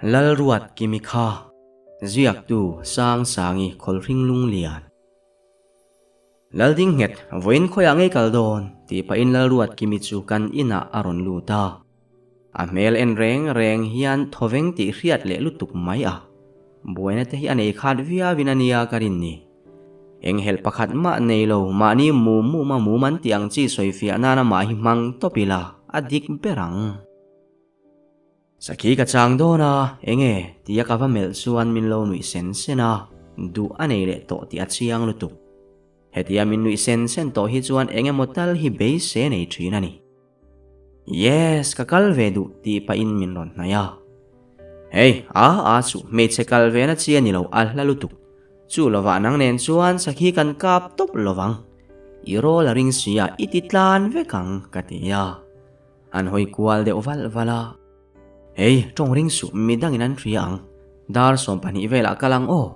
Lalruat Kimi kha ziaktu Sangsangi Khawlhring Lunglian. Lalding nghet vawiin khawiah ngei kal dawn tih pahin Lalruat Kimi chu kan inah a rawn lut a. A hmel en reng reng hian thawveng tih hriat leh lutuk mai a. Buaina te hi a nei khat viauin a nia ka rin ni. Enghelh pakhat mah nei lo mahni mum mum a mum an tih ang chi sawifiah nan amah hi hmang tawp ila a dik ber ang. Sakhi ka chang dawn a, enge tia ka va melh chuan min lo nuih sen sen a, duh a nei leh tawh tih a chiang lutuk. Hetia min nuih sen sen tawh hi chuan eng emaw tal hi beisei a nei thin a ni. Yes, ka kal ve duh tih pahin min rawn hnaih a. Hey, a a chu hmeichhe kal ve na chi a ni lo a hla lutuk. Chu lovah nang nen chuan sakhi kan kap tawp lovang. I rawl a ring si a, i ti tlan vek ang ka ti a. An hawi kual deuh valh valh a. Hei, tawng ring suh, midangin an hria ang. Dar 12 velah kal ang aw.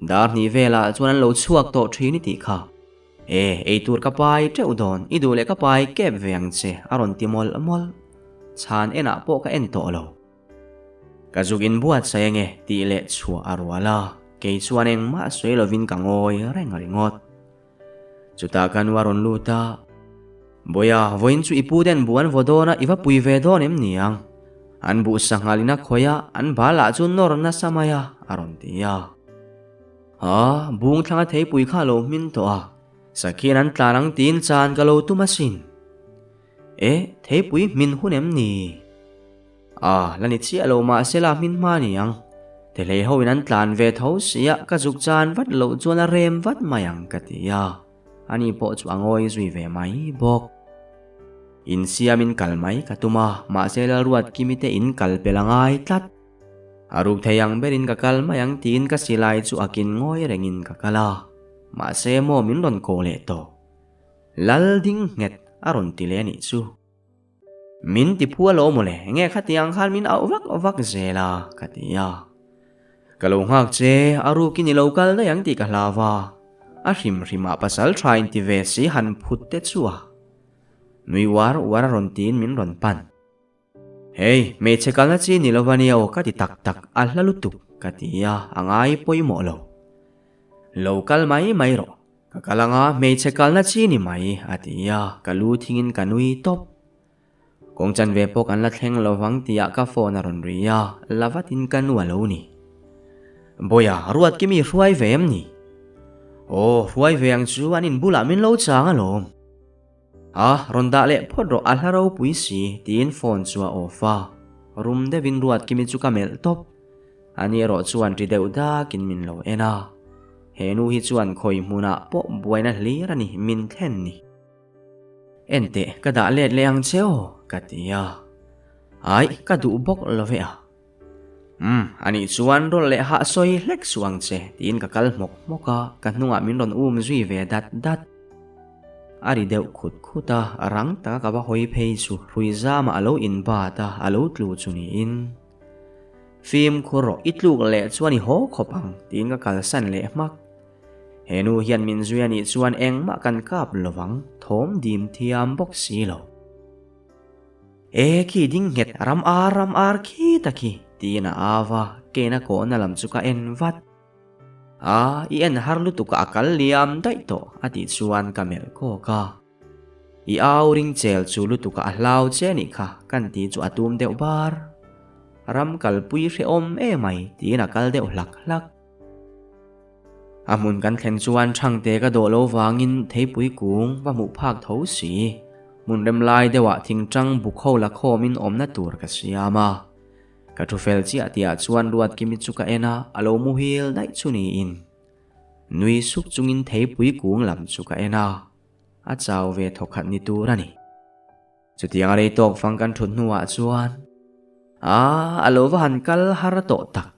Dar hnih velah chuan an lo chhuak tawh thin i tih kha. E, eitur ka pai teuh dawn, i duh leh ka pai kep ve ang che, a rawn ti mawlh mawlh. Chhan enah pawh ka en tawh lo. Ka zuk inbuatsaih ange tih leh chhuah a rual a, kei chuan engmah sawi lovin ka ngawi reng ringawt. Chutah ka nu a rawn lut a, Bawiha, vawiin chu i pu ten bu an vaw dawn a, i va pui ve dawn em ni ang? An buh sanghal in a khawih a, an bal ah chu nawr nasa mai a, a rawn ti a. Ha, bung thlanga theipui kha a lo hmin tawh a, sakhian an tlan ang tiin chan ka lo tum asin. E, theipui hmin hun em ni? A, la ni chiah lo mahse la hmin hma ni ang. Tehlei ho in an tlan ve tho si a, ka zuk chan vat loh chuan a rem vat mai ang ka ti a. Ani pawh chu a ngawi zui ve mai bawk. Insiam in kal mai ka tum a, mahse Lalruat Kimi te in kal pel a ngai tlat. A ruk thei ang berin ka kal mai ang tiin ka silai chu a kin ngawi rengin ka kal a. Mahse maw min rawn ko leh tawh. Lal ding nghet a rawn ti leh a nih chu. Min ti phu alawm mawle, enge khatiang khan min auh vak vak zel a, ka ti a. Ka lo nghak che, a rukin i lo kal daih ang tih ka hlau a. A hrim hrimah pasal tha in ti ve si han phut te chu a. Nui uar uar a rawn tiin min rawn pan. Hei, hmeichhe kalna chi ni lova nia aw ka ti tak tak, a hla lutuk, ka ti a, a ngai pawimawh lo. Lo kal mai mai rawh. Ka kal anga hmeichhe kalna chi ni mai, a ti a, ka lu thingin ka nui tawp. Kawng chanve pawh kan la thleng lo vang tihah ka phone a rawn ri a, la vatin ka nu a lo ni. Bawiha, ruat kimi hruai ve em ni? Aw, hruai ve ang chu an in bulah min lo chang alawm. A, rawn dah leh phawt rawh a hla ropui si, tiin phone chu a off a. Rum deuhin ruat kimi chu ka melh tawp. Ani erawh chuan ri deuh dakin min lo en a. He nu hi chuan khawi hmunah pawh buaina hlir a ni min thlen ni. Enteh, ka dah let leh ang che aw, ka ti a. Aih, ka duh bawk lo ve a. Umm, anih chuan rawlh leh hah sawi hlek suh ang che, tiin ka kal hmawk hmawk a, ka hnungah min rawn um zui ve dat dat. A ri deuh khut khut a, rang taka ka va hawi phei chu hrui zamah a lo inbat a, a lo tlu chu niin. Fimkhur rawh, i tluk leh chuan i haw khawp ang, tiin ka kalsan leh hmak. He nu hian min zui a nih chuan engmah kan kap lo vang, thawm dim thiam bawk si lo. E khi ding nghet ram ar ram ar khi ta khi, tiin a au a, keina kawhna lam chu ka en vat. A, i en har lutuk a a kal liam daih tawh, a tih chuan ka melh kawk a. I au ring chel chu lutuk a hlau che anih kha kan ti chu a tum deuh bar. Ram kalpui hrehawm emai tiin a kal deuh hlak hlak. A hmun kan thlen chuan Thangte ka dawh lo vangin theipui kung va hmuh phak tho si. Hmun rem lai deuhah thingtang buk ho la khawmin awmna tur ka siam a. Ka thu fel chiah tihah chuan Ruatkimi chu ka en a, a lo muhil daih chu niin. Nui suk chungin theipui kung lam chu ka en a. A chau ve thawkhat ni tur a ni. Chutiang a rei tawk fang kan thut hnuah chuan a a lo va han kal har tawh tak.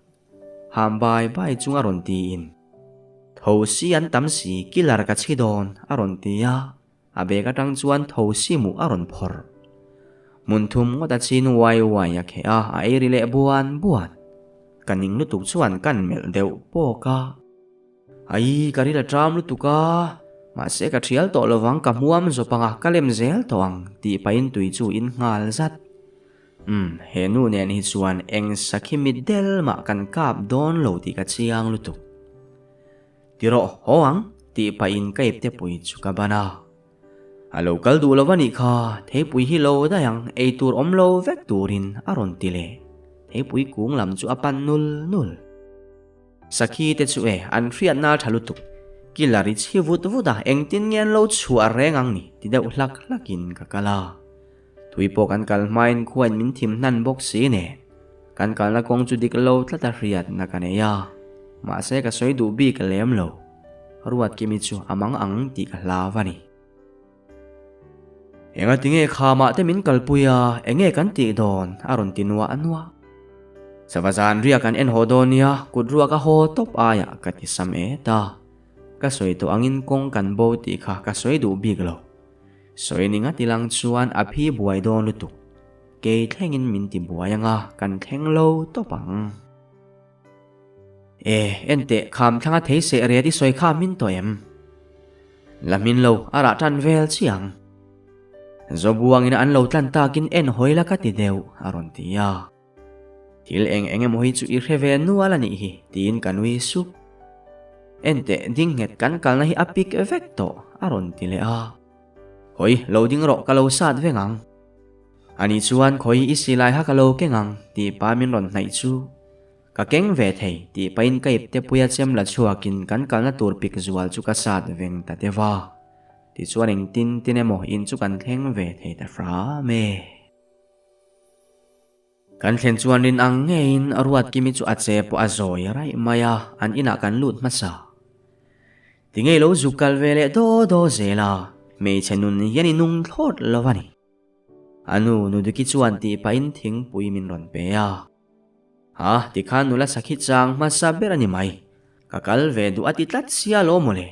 Ham bai bai chung a rawn tiin Tho si an tam si killer ka chhi dawn a rawn ti a, a bag atang chuan tho si muh a rawn phawrh. Hmun thum ngawt a chin uai uai a kheh a, a ei ri leh buan buan. Ka ning lutuk chuan kan melh deuh pawk a. Ai, ka ril a ṭam lutuk a, mahse ka ṭhial tawh lovang ka hmuam zawp ang a, ka lem zel tawh ang, tih pahin tui chu in nghal zat. Umm, he nu nen hi chuan eng sakhi mitdel mah kan kap dawn lo tih ka chiang lutuk. Ti rawh, haw ang, tih pahin ka ipte pui chu ka ban a. A lo kal duh lo a nih kha, theipui hi lo daih ang, ei tur awm lo vek turin a rawn ti leh. Theipui kung lam chu a pan nul nul. Sakhi te chu e, an hriatna tha lutuk. Killer i chhi vut vut a, engtin nge an lo chhuah reng ang ni, ti deuh hlak hlakin ka kal a. Tui pawh kan kal hmain khuain min thim hnan bawk si nen, kan kalna kawng chu dik lo tlat a hriatna ka nei a, mahse ka sawi duh bik lem lo. Ruatkimi chu a mang ang tih ka hlau a ni. Enga tinge khamah te min kalpui a, enge kan tih dawn? a rawn ti nuah nuah. Sava zan riak an en haw dawn nia, kut ruak a haw tawp aiah ka ti sam e ta. Ka sawi tawh angin kawng kan bo tih kha ka sawi duh bik lo. Sawi ni ngati lang chuan a phi buai dawn lutuk. Kei thlengin min ti buai anga kan thleng lo tawp ang. E, enteh, kham thlanga thei seh ret i sawi kha min tawh em? La min lo, a rah tan vel chiang. Zobuangin an lo tlan takin en hawi la ka ti deuh, a rawn ti a. Thil eng eng emaw hi chu i hre ve nual a nih hi, tiin ka nui sup. Enteh, ding nghet kan kalna hi a pik vek tawh, a rawn ti leh a. Hawi, lo ding rawh, ka lo sat veng ang. Ani chuan khawi i silai kha ka lo keng ang, tih pa min rawn hnaih chu. Ka keng ve thei, tih pahin ka ipte puia chem la chhuakin kan kalna tur pik zual chu ka sat veng ta deuh a. Tichuan engtin tin emaw in chu kan thleng ve thei ta hram e. Kan thlen chuan rin ang ngeiin Ruatkimi chu a che pawh a zawi raih mai a, an inah kan lut hmasa. Ti ngei lo zuk kal ve leh daw daw zel a, hmeichhe nun hian i nung thlawt lo a ni. A nu Nuduki chuan tih pahin thingpui min rawn pe a. Ha, tikhan nula sakhi chang hmasa ber a ni mai. Ka kal ve duh a ti tlat sia lo mawle.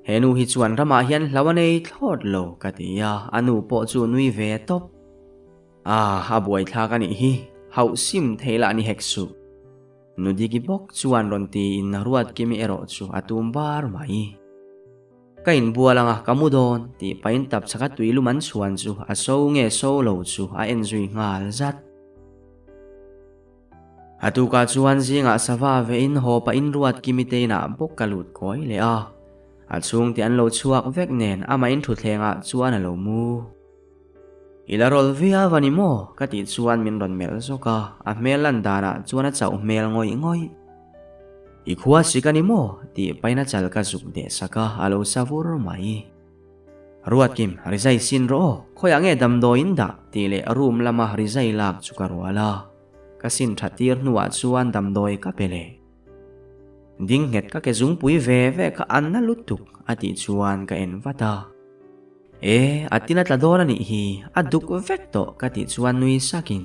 He nu hi chuan ramah hian hlo a nei thlawt lo ka ti a, a nu pawh chu nui ve tawp. Ah, a buaithlak a nih hi, hauh sim thei lah ni hek suh. Nudiki bawk chuan rawn tiin Ruatkimi erawh chu a tum bar mai. Ka inbual anga ka mu dawn tih pahin tapchhaka tui lum an chhuan chu a so nge so lo chu a en zui nghal zat. A tukah chuan zingah sava vein haw pahin Ruatkimi te inah bawk ka lut kawi leh a. A chhungte an lo chhuak vek nen amah in thutthlengah chuan a lo mu. I la rawl viau a ni maw? ka tih chuan min rawn melh zawk a, a hmel lan danah chuan a chauh hmel ngawih ngawih. I khua sik a ni maw? tih pahin a chal ka zuk deh sak a, a lo sa vur mai. Ruatkim, rizai sin rawh aw, khawiah nge damdawiin dah? tih leh room lama rizai lak chu ka rual a. Ka sin tha tir hnuah chuan damdawi ka pe leh. Ding nghet ka ke zungpui ve ve kha an na lutuk a tih chuan ka en vat a. E, a tin a tla dawn a nih hi, a duk vek tawh ka tih chuan nui sakin.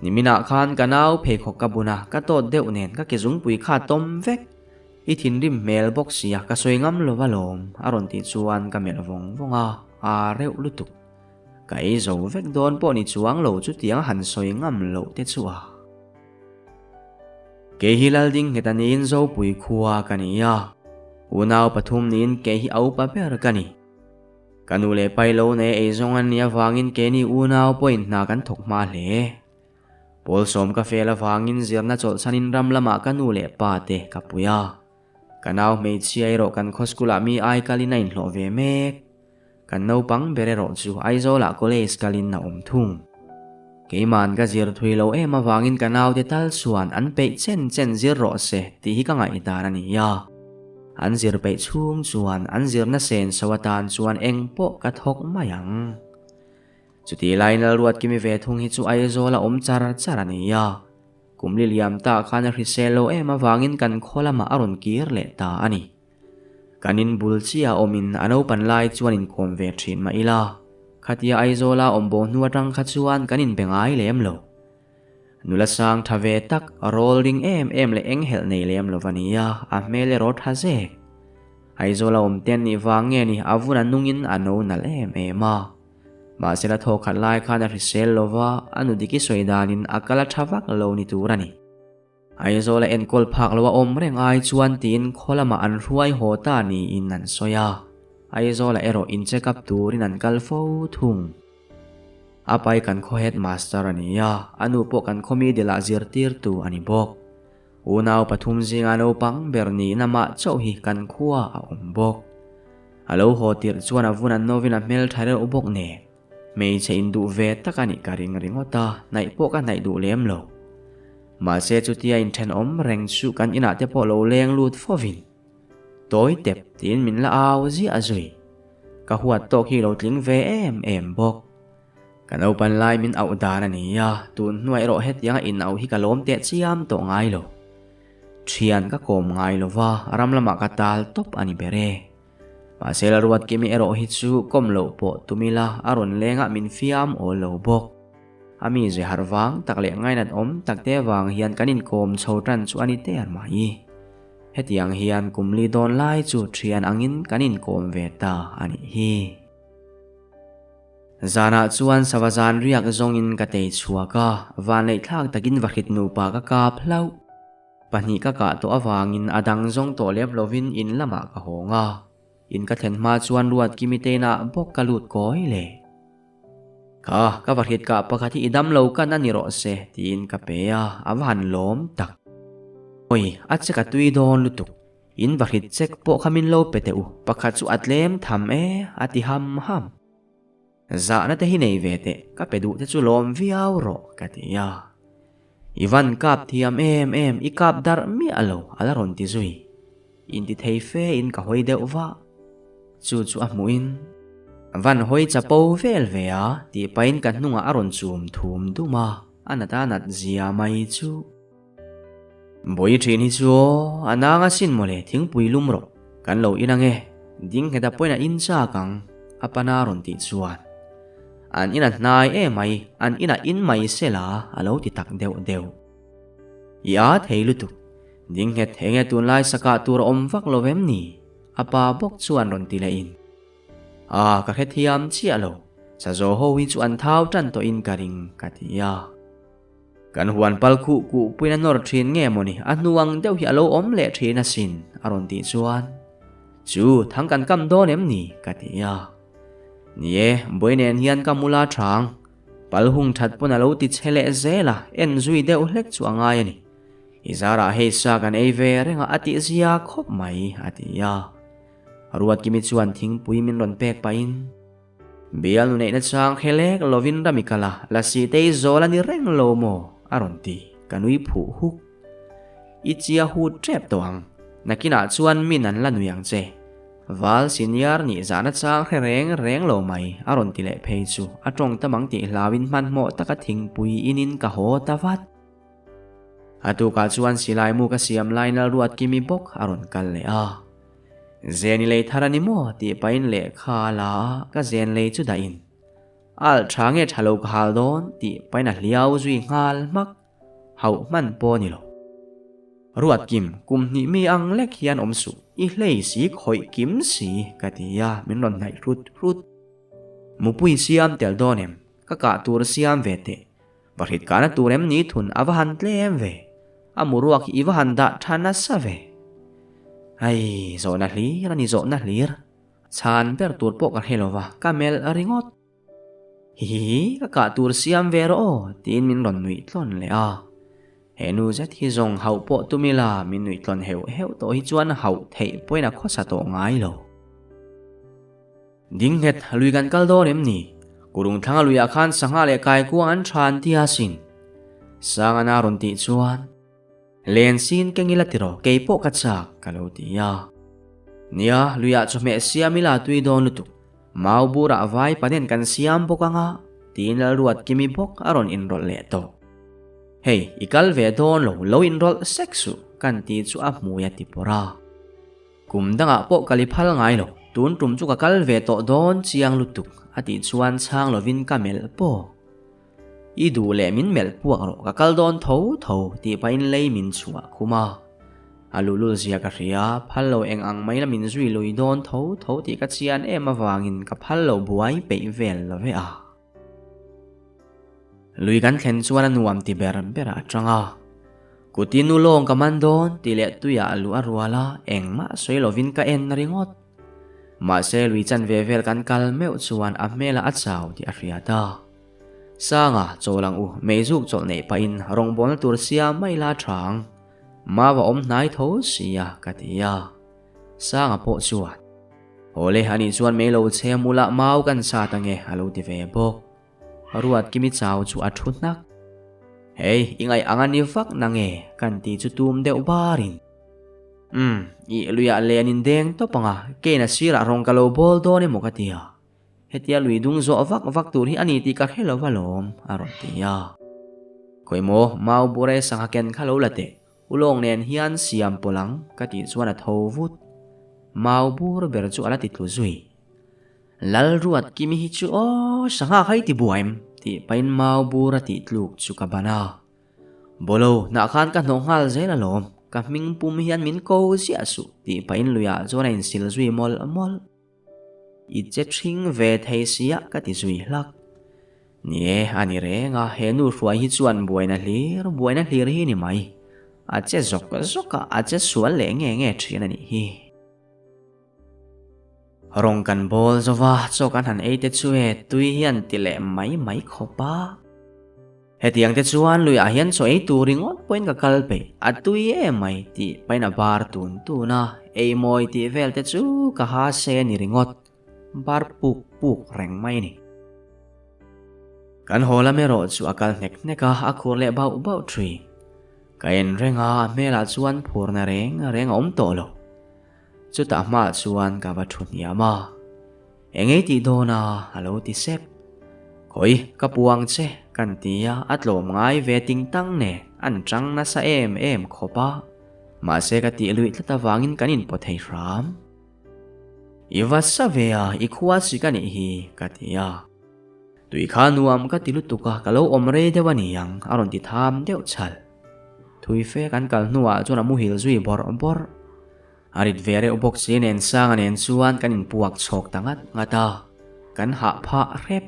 Niminah khan ka nau pheikhawk ka bun a, ka tawt deuh nen ka ke zungpui kha a tawm vek. I thinrim hmel bawk sia, ka sawi ngam lo alawm, a rawn tih chuan ka melh vawng vawng a, aa reuh lutuk. Ka ei zo vek dawn pawh ni chuang lo chutiang a han sawi ngam loh te chu a. Kei hi Laldingheta niin Zopui khua ka ni a, unau pathum niin kei hi a upa ber ka ni. Ka nu leh pai lo nei eizawng an nih avangin keini unau pawhin hna kan thawk hma hle. Pawl sawm ka fel avangin zirna chawlhsanin ram lamah ka nu leh pa te ka pui a. Ka nau hmeichhia erawh kan khaw school ah mi ai kalin a inhlawh ve mek. Kan naupang ber erawh chu Aizawl ah college kalin a awm thung. Keima'n ka zir thui lo em avangin ka naute tal chuan an peih chen chen zir rawh se tih hi ka ngaihdan a ni a. An zir peih chhung chuan an zirna sen so atan chuan eng pawh ka thawk mai ang. Chutih laiin Lalruatkimi ve thung hi chu Aizawl a awm char char a ni a. Kum li liam tah khan a hrisel lo em avangin kan khaw lamah a rawn kir leh ta a ni. Kan in bul chiah awmin a naupan lai chuan inkawm ve thin mah ila, khatia Aizawla awm bo hnu atang kha chuan kan inbe ngai lem lo. Nula sang tha ve tak, rawl ring em em leh enghelh nei lem lo va nia, a hmel erawh tha zek. Aizawla awm te an nih vang nge ni a vun a nungin a no nalh em em a. Mahsela thaw khat lai khan a hrisel lo va, a nu diki sawi danin a kal a tha vak lo ni tur a ni. Aizawl a enkawl phak lo a awm reng ai chuan tiin khaw lamah an hruai haw ta niin an sawi a, Aizawl ah erawh in check up turin an kal fo thung. A pai kan khaw headmaster a ni a, a nu pawh kan khaw middle-ah zirtirtu a ni bawk. Unau pathum zinga naupang ber nihna mah chauh hi kan khua a awm bawk. A lo haw tirh chuan a vun an novin a hmeltha reuh bawk nen. Hmeichhe induh ve tak a nih ka ring ringawt a, hnaih pawh ka hnaih duh lem lo. Mahse chutia inthenawm reng chu kan inah te pawh lo leng lut fovin. Tawi tep tiin min la au ziah zui. Ka huat tawk hi lo tling ve em em bawk. Ka naupan lai min auh dan a ni a, tun hnuai erawh hetianga inauh hi ka lawm teh chiam tawh ngai lo. Thian ka kawm ngai lo va, ram lamah ka tal tawp a ni ber e. Mahse Lalruatkimi erawh hi chu kawm loh pawh tum ila a rawn lengah min fiam awl lo bawk. A mi ze harh vang tak leh ngainat awm tak te vang hian kan inkawm chho tan chu a ni der mai. Hetiang hian kum li dawn lai chu thian angin kan inkawm ve ta a nih hi. Zanah chuan sava zan riak zawngin ka tei chhuak a, vanleihthlak takin va hrit nupa ka kap hlauh. Pahnih ka kah tawh avangin a dang zawng tawh lem lovin in lamah ka hawng a, in ka thlen hma chuan Ruatkimi te inah bawk ka lut kawi leh. Ka, ka va hrit kah pakhat hi i dam lo kan a ni rawh se tiin ka pe a, a va han lawm tak. Awi, a che ka tui dawn lutuk. In va hrit chek pawh kha min lo pe teh u, pakhat chu a tlem tham e, a ti ham ham. Zahna te hi nei ve teh, ka pe duh te chu lawm viau rawh, ka ti a. I van kap thiam em em, i kap darh miah lo, a la rawn ti zui. Inti thei fe in ka hawi deuh va. Chu chu a hmuh in, Van hawi chapo vel ve a, tih pahin ka hnungah a rawn chum thum dum a, a nat a nat zia mai chu. Bawi thin hi chu aw, a nang asin mawle thingpui lum rawh, kan lo in ange, ding nghet a pawhin a in chak ang, a pana rawn tih chuan. An in a hnai emai, an inah in mai sela a lo ti tak deuh deuh. I a thei lutuk, ding nghet enge tunlai sakah tur a awm vak lo vem ni? A pa bawk chuan rawn ti leh in. A, ka hrethiam chiah lo, sazaw ho hi chu an thau tan tawhin ka ring, ka ti a. Kan huan pal khuh kuh puiin a nawr thin nge mawni a hnu ang deuh hi a lo awm leh thin asin a rawn tih chuan Chu thang kan kam dawn em ni? ka ti a. Ni e, buai nen hian ka mula thang pal hung that pawn a lo ti che leh zel a, en zui deuh hlek chu a ngai a ni. I zarah hei sa kan ei ve reng a a tih zia khawp mai a ti a. Ruatkimi chuan thingpui min rawn pek pahin. Bial nu neihna chang khe lek lovin rami kal a, lasi te i zawl a ni reng lo maw? a rawn ti, ka nui phuh huk. I chia hut tep tawh ang, nakinah chuan min an la nui ang che. Val senior nih zahna chang hre reng reng lo mai, a rawn ti leh phei chu a tawng tam ang tih hlauin hmanhmawh taka thingpui inin ka haw ta vat. A tukah chuan silai mu ka siam lai Lalruatkimi bawk a rawn kal leh a. Zen i lei thar a ni maw tih pahin lehkha a la a, ka zen lei chu dahin. Alh tha nge tha lo ka hal dawn tih pahin a hliau zui nghal hmak, hauh hman pawh a ni lo. Ruatkim, kum hnih mi ang lek hian awm suh, i hlei si khawih kim si ka ti a, min rawn hnaih hrut hrut. Mupui siam tel dawn em, ka kah tur siam ve teh, Va hrit kahna tur em ni thun a va han tlem ve, a muruak hi i va han dah tha nasa ve. Ai, zawhna hlir a ni zawhna hlir, chhan ber tur pawh ka hre lo va, ka melh ringawt. Hihihi, ka kah tur siam ve rawh aw, tiin min rawn nuih tlawn leh a. He nu zet hi zawng hauh pawh tum ila, min nuih tlawn heuh heuh tawh hi chuan hauh theih pawhin a khawsa tawh ngai lo. Ding nghet, lui kan kal dawn em ni? Kurung thlanga luiah khan sangha leh kaikuang an tha an ti asin. Sangana rawn tih chuan, Len sin keng ila tiraw, kei pawh ka chak, ka lo ti a. Nia, luiah chawhmeh siam ila tui dawn lutuk. Mau burah vai panen kan siam bawk anga, tiin Lalruatkimi bawk a rawn inrawlh leh tawh. Hei, i kal ve dawn lo, lo inrawlh sek suh, kan ti chu a hmui a ti pawrh a. Kum dangah pawh ka li phal ngai lo, tun tum chu ka kal ve tawh dawn chiang lutuk a tih chuan chhang lovin ka melh pawk. I duh leh min melh puak rawh, ka kal dawn tho tho tih pahin lei min chhuah khum a. A luhlul zia ka hria, phal lo eng ang mai la min zui lui dawn tho tho tih ka chian em avangin ka phal lo buai peih vel lo ve a. Lui kan thlen chuan a nuam ti ber ber a tang a. Kuti nu lawng ka man dawn tih leh tuiah a luh a rual a, engmah sawi lovin ka en ringawt. Mahse lui chan ve vel kan kal meuh chuan a hmelah a chau tih a hriat a. Sanga, chawl ang u, meizuk chawlh neih pahin rawngbawlna tur siam mai la tha ang. Mau a awm hnai tho sia, ka ti a. Sanga pawh chuan, Awle, ani chuan mei lo che mula mau kan sat ange, a lo ti ve bawk. Ruatkimi chau chu a thu hnak. Hei, i ngaih ang a ni vak nange, kan ti chu tum deuh barin. Umm, i luiah len in deng tawp ang a, kein a sirah rawn ka lo bawl dawn emaw ka ti a. Hetia lui dung zawh vak vak tur hi a ni tih ka hre lo alawm, a rawn ti a. Khawimaw, mau bure sangha ken kha lo la teh, ulawng nen hian siam pawlh ang, ka tih chuan a tho vut. Mau bur ber chu a la ti tlu zui. Lalruat Kimi hi chu aw, sangha kha i ti buaim, tih pahin mau bur a tih tluk chu ka ban a. Bolo, hnah khan ka hnawh nghal zel alawm, ka hming pum hian min ko ziah suh, tih pahin luiah chuan a insil zui mawlh mawlh. I che ṭhing ve thei sia ka ti zui hlak. Ni e, a ni reng a, he nu hruai hi chuan buaina hlir, buaina hlir hi ni mai. A che zawk zawk a, a che sual leh nge nge ṭhin a nih hi. Rawng kan bawl zo va, chaw kan han ei te chu e, tui hian ti leh mai mai khawp a. Hetiang te chuan luiah hian chaw ei tur ringawt pawhin ka kal peih, a tui em mai tih pahin a bar tun tun a, ei mawi tih vel te chu ka ha se a ni ringawt, bar puk puk reng mai a ni. Kan haw lam erawh chu a kal hnek hnek a, a khur leh bauh bauh thui. Ka en reng a, a hmelah chuan phurna reng reng a awm tawh lo. Chutah hmaah chuan ka va thu hniam a, Eng ei tih dawn a? a lo ti sep. Khawi, ka puang che, kan ti a, a tlawm ngai ve ting tang nen, an chang nasa em em khawp a. Mahse ka tih luih tlat avangin kan inpawt thei hram. I va sa ve a, i khua si ka nih hi, ka ti a. Tui kha nuam ka ti lutuk a, ka lo awm rei deuh a ni ang, a rawn ti tham deuh chhal. Thui fe kan kal hnuah chuan a muhil zui bawrh bawrh. A rit ve reuh bawk si nen Sanga nen chuan kan inpuak chhawk ta ngat ngat a, kan hah phah hrep.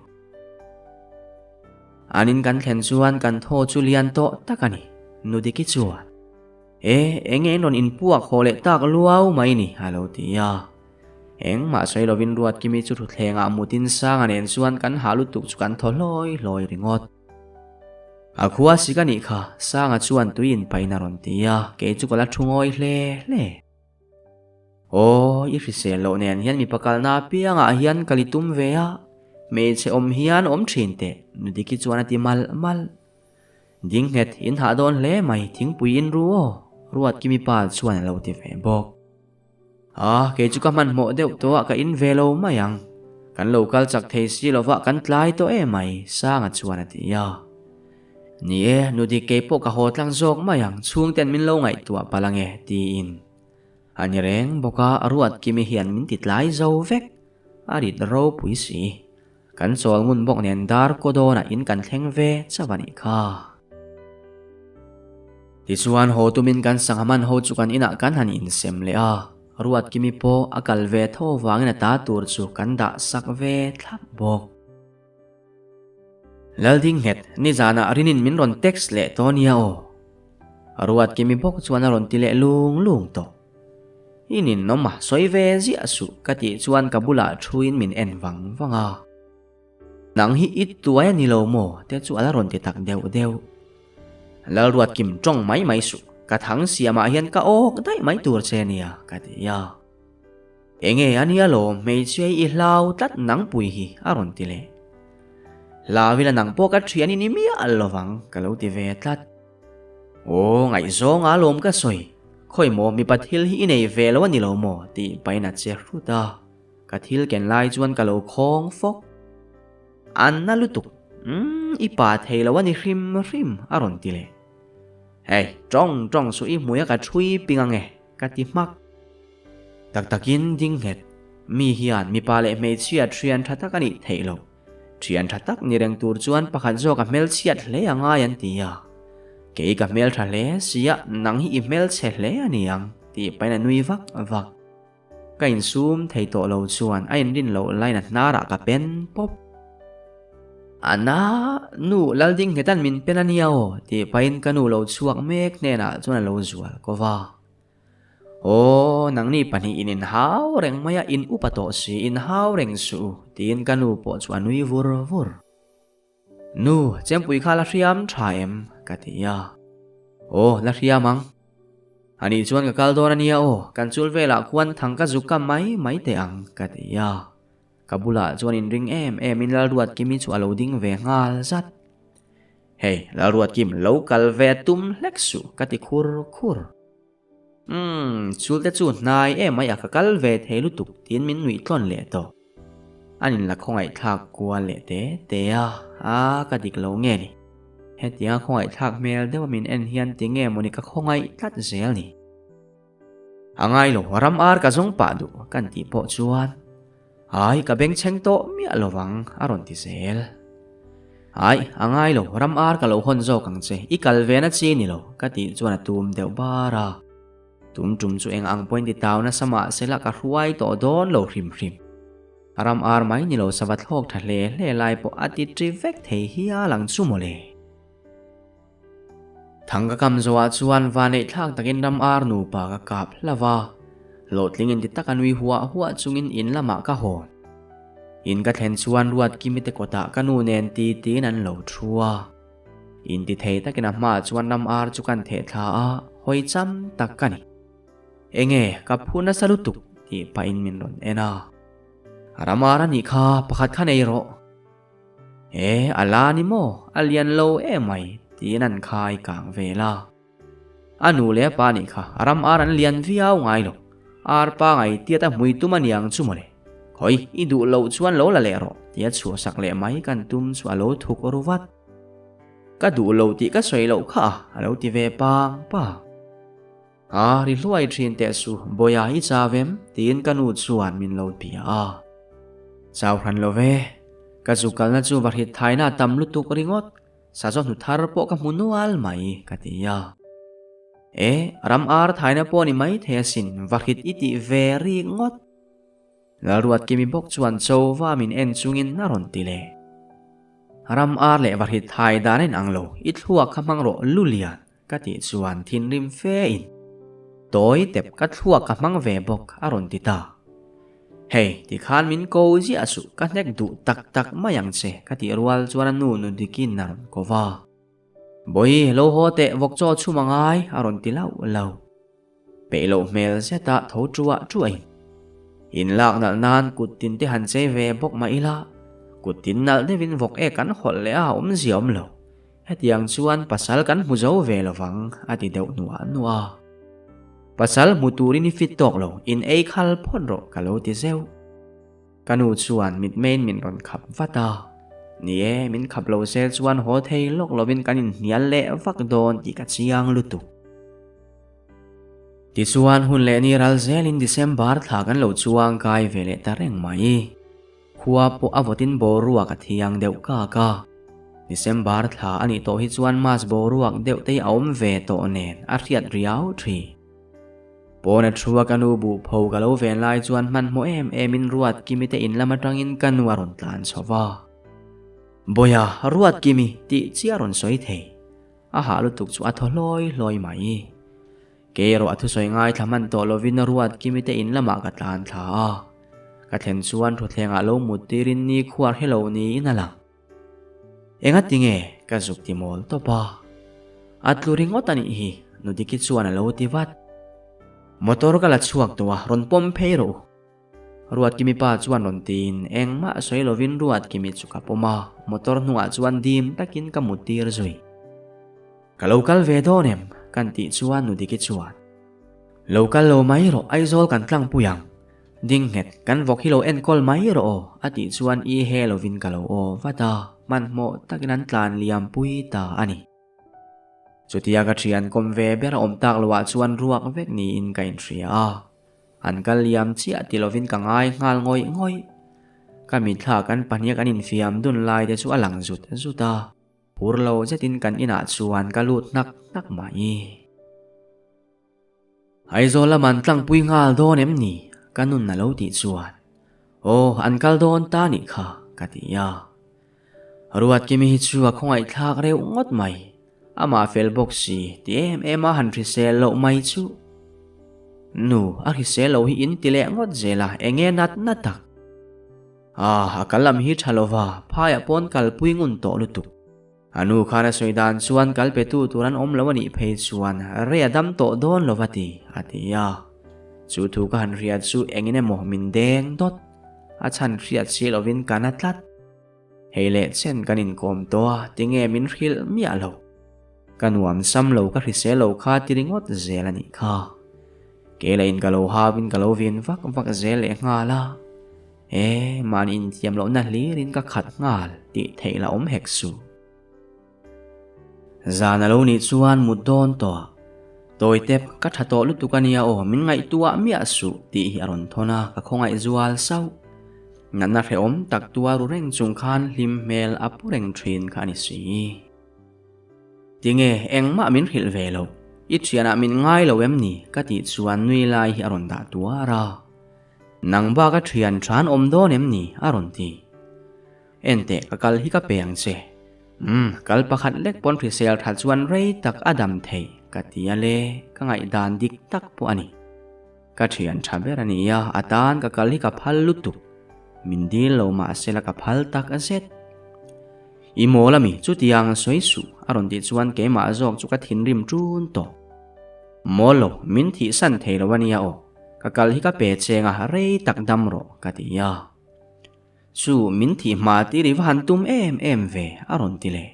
An in kan thlen chuan kan thaw chu lian tawh tak a ni, Nudiki chuan. E, enge in rawn inpuak haw leh tak luau mai ni, a lo ti a. Engmah sawi lovin Ruatkimi chu thutthlengah mutin Sanga nen chuan kan hah lutuk chu kan thaw hlawi hlawi ringawt. A khua sik a nih kha, Sanga chuan tui in pahin a rawn ti a, kei chu ka la thu ngawi hle hle. Aw, i hrisel loh nen hian mipa kalna apiangah hian ka li tum ve a, hmeichhe awm hian awm thin teh, Nudiki chuan a ti malh malh. Ding nghet, in hah dawn hle mai, thingpui in ru aw, Ruatkimi pa chuan a lo ti ve bawk. A, kei chu ka hmanhmawh deuh tawh a, ka in ve lo mai ang. Kan lo kal chak thei si lova kan tlai tawh em mai, Sanga chuan a ti a. Ni e, nu dik kei pawh ka haw tlang zawk mai ang, chhungten min lo ngaihtuah palh ange, tiin. A ni reng bawk a, Ruatkimi hian min ti tlai zo vek. A rit ropui si. Kan chawl ngun bawk nen dar kaw dawnah in kan thleng ve chauh a nih kha. Tichuan haw tumin kan sangha man ho chu kan inah kan han insem leh a, Ruatkimi pawh a kal ve tho vangin a ta tur chu kan dah sak ve thlap bawk. Laldingnghet, nizanah Rinin min rawn text leh tawh nia aw. Ruatkimi bawk chuan a rawn ti leh lung lung tawh. I ninawm a, sawi ve ziah suh ka tih chuan ka bulah thuin min en vang vang a. Nang hi i tuai a ni lo maw? te chu a la rawn ti tak deuh deuh. Lalruat kim tawng mai mai suh, ka thang siamah hian ka awk daih mai tur che nia ka ti a. Enge a nia lawm, hmeichhia hi i hlau tlat nangpui hi a rawn ti leh. Hlau ila nang pawh ka thian i ni miah lovang ka lo ti ve tlat. Aw, ngaihzawng a lawm ka sawi. Khawi maw, mipa thil hi i nei ve lo a ni lo maw? tih pahin a che hrut a. Ka thil ken lai chuan ka lo khawng fawk. A na lutuk. Umm, i pa thei lo a ni hrim hrim, a rawn ti leh. Hei, tawng tawng suh i hmui a ka thui ping ange, ka ti hmak. Tak takin ding nghet. Mi hian mipa leh hmeichhia thian tha tak a nih theih loh. Thian tha tak ni reng tur chuan pakhat zawk a hmelchhiat hle a ngai an ti a. Kei ka hmeltha hle sia, nang hi i hmelchhe hle a ni ang, tih pahin a nui vak vak. Ka insum thei tawh lo chuan a inrin loh line a hnarah ka pen pawp. A na, nu Laldinghnetan min pen a nia aw, tih pahin ka nu lo chhuak mek hnenah chuan a lo zual ko va. Aw, nangni pahnih in inhau reng mai a, in upa tawh si, inhau reng suh u, tiin ka nu pawh chu a nui vur vur. Nu, chempui kha la hriam tha em? ka ti a. Aw, la hriam ang. Anih chuan ka kal dawn ania aw, kan chul velah khuan thang ka zuk kam mai mai teh ang, ka ti a. Ka bulah chuan inring em em in Lalruatkimi chu a lo ding ve nghal zat. Hei, Lalruatkim, lo kal ve tum hlek suh, ka ti khur khur. Umm, chul te chu hnai em mai a ka kal ve thei lutuk tiin min nuih tlawn leh tawh. An inla khawngaihthlak kual leh te te a, a ka dik lo nge ni. Hetianga khawngaihthlak hmel deuh a min en hian tinge mawni ka khawngaih tlat zel ni. A ngai lo, ram ar ka zawng pah duh kan tih pawh chuan Ai, ka bengchheng tawh miah lo vang, a rawn ti zel. Ai, a ngai lo, ram ar ka lo hawn zawk ang che, i kal ve na chi ni lo, ka tih chuan a tum deuh bar a. Tum tum chu eng ang pawhin ti tau nasa mah sela ka hruai tawh dawn lo hrim hrim. Ram ar mai ni lo sava thlawk tha hle hle lai pawh a ti ṭi vek thei hial ang chu mawle. Thang ka kam zawhah chuan vaneih thlak takin ram ar nupa ka kap hlauh a, hlawhtling inti taka nui huah huah chungin in lamah ka hawn. In ka thlen chuan Ruatkimi te kawtah ka nu nen ti tiin an lo thu a. Inti thei takin a hmaah chuan ram ar chu kan theh thla a, hawi cham tak ka ni. Enge ka phu nasa lutuk tih pahin min rawn en a. Ram ar a nih kha, pakhat kha nei rawh. E, a la ni maw? A lian lo emai, tiin an khai kang vel a. A nu leh a pa nih kha a ram ar an lian viau ngai lo. Ar pa ngai tiat a hmui tum a niang chu mawle. Khawi, i duh loh chuan lo la leh rawh, tia chhuahsak leh mai kan tum chu a lo thuk ru vat. Ka duh lo tih ka sawi loh kha a, a lo ti ve pang pang. A ri hluai thin teh su, Bawiha i chau em? tiin ka nu chuan min lo bia a. Chau hran lo ve, ka zu kalna chu va hrit thaina a tam lutuk ringawt, sazaw hnu thar pawh ka hmu nual mai, ka ti a. E, ram ar thaina pawh ni mai thei asin, va hrit i tih ve rik ngawt. Lalruatkimi bawk chuan chauva min en chungin a rawn ti leh. Ram ar leh va hrit thai dan a inang lo, i thluak kha hmang rawh Lulian. Ka tih chuan thinrim fe in tawi tep ka thluak ka hmang ve bawk a rawn ti ta. Hei tikhan min ko ziah suh ka hnek duh tak tak mai ang che ka tih rual chuan a nu nu dikin a rawn ko va. Bawi lo haw teh vawk chaw chhum a ngai a rawn ti lauh lauh. Peih loh hmel zeta tho tuah tuah in in lak nalh nan kut tin te han chei ve bawk mah ila kut tin nalh deuhin vawk ek an hawlh leh a awm zia awm lo. Hetiang chuan pasal kan hmu zo ve lovang a ti deuh nuah nuah a. Pasal hmu turin i fit tawk lo, in ei khal phawt rawh ka lo ti zeuh. Ka nu chuan mitmeiin min rawn khap vat a. Ni e, min khap lo se chuan haw thei lawk lovin kan inhnial leh vak dawn tih ka chiang lutuk. Tichuan hun leh ni ral zelin December thla kan lo chuang kai ve leh ta reng mai. Khua pawh a vawtin boruak a thiang deuh kak a. December thla a nih tawh hi chuan Mas boruak deuh te hi a awm ve tawh nen a hriat riau thin. Pawn a thu a ka nu buh pho ka lo ven lai chuan hmanhmawh em em in Ruatkimi te in lam atangin ka nu a rawn tlan chho va. Bawiha, Ruatkimi tih chiah a rawn sawi thei. A hah lutuk chu a thaw hlawi hlawi mai. Kei erawh a thusawi ngaithla hman tawh lovin Ruatkimi te in lamah ka tlan thla a. Ka thlen chuan thutthlengah lo mut tirin ni khuar hi lo niin a lang. Enga tinge ka zuk ti mawl tawp a. A tlu ringawt a nih hi, Nudiki chuan a lo ti vat. Motor ka la chhuak tawh a, rawn pawm phei rawh u. Ruatkimi pa chuan rawn tiin engmah sawi lovin Ruatkimi chu ka pawm a, motor hnungah chuan dim takin ka mut tir zui. Ka lo kal ve dawn em? kan tih chuan Nudiki chuan, Lo kal lo mai rawh, Aizawl kan tlangpui ang. Ding nghet, kan vawk hi lo enkawl mai rawh aw, a tih chuan i he lovin ka lo aw vat a, hmanhmawh takin an tlan liam pui ta a ni. Chutia ka thian kawm ve ber a awm tak loah chuan ruak vek niin ka inhria a. An kal liam chiah ti lovin ka ngai nghal ngawih ngawih. Ka mitthla kan pahnih a kan infiam dun lai te chu a lang zut zut a. Phur lo zetin kan inah chuan ka lut hnak hnak mai. Aizawl lam an tlangpui nghal dawn em ni? Ka nun a lo tih chuan, Aw, an kal dawn ta nih kha, ka ti a. Ruatkimi hi chu a khawngaihthlak reuh ngawt mai. Amah fel bawk si, ti em em a han hrisel loh mai chu. Nu, a hrisel loh hi in ti leh ngawt zel a, eng nge nat na tak? Ah, a kal lam hi tha lova, phaiah pawn kalpui ngun tawh lutuk. A nu khan a sawi dan chuan kal pe tu tur an awm lo a nih phei chuan rei a dam tawh dawn lo va ti, a ti a. Chu thu ka han hriat chu engin emaw min deng dawt. A chhan hriat si lovin ka na tlat. Hei leh chen kan inkawm tawh a, tinge min hrilh miah lo. Ka nuam sam lo ka hrisel lo kha ti ringawt zel a nih kha. Ke lah in ka lo hau in ka lo vin vak vak zel leh nghal a. E, mahni inthiam lohna hlir in ka khat nghal tih theih la awm hek suh. Zan a lo nih chuan mut dawn tawh. Tawi tep ka tha tawh lutuk a nia aw, min ngaihtuah miah suh tih hi a rawn thawn a, ka khawngaih zual sauh. Natna hrehawm tak tuar ru reng chung khan hlim hmel a pu reng thin kha a ni si. Tinge engmah min hrilh ve loh, i thianah min ngai lo em ni? ka tih chuan nui lai hi a rawn dah tuar a. Nang bak a thian than awm dawn em ni? a rawn ti. Enteh ka kal hi ka pe ang che. Umm, kal pakhat lek pawn hrisel that chuan rei tak a dam thei ka ti a le, ka ngaihdan dik tak pawh a ni. Ka thian tha ber a ni a, a tan ka kal hi ka phal lutuk. Min dil lo mah sela ka phal tak zet. I mawl ami, chutiang sawi suh a rawn tih chuan keimah zawk chu ka thinrim ṭun tawh. Mawl lo, min thihsan thei lo a nia aw, ka kal hi ka pe cheng a, rei tak dam rawh ka ti a. Chu min thih hma tir i va han tum em em ve a rawn ti leh.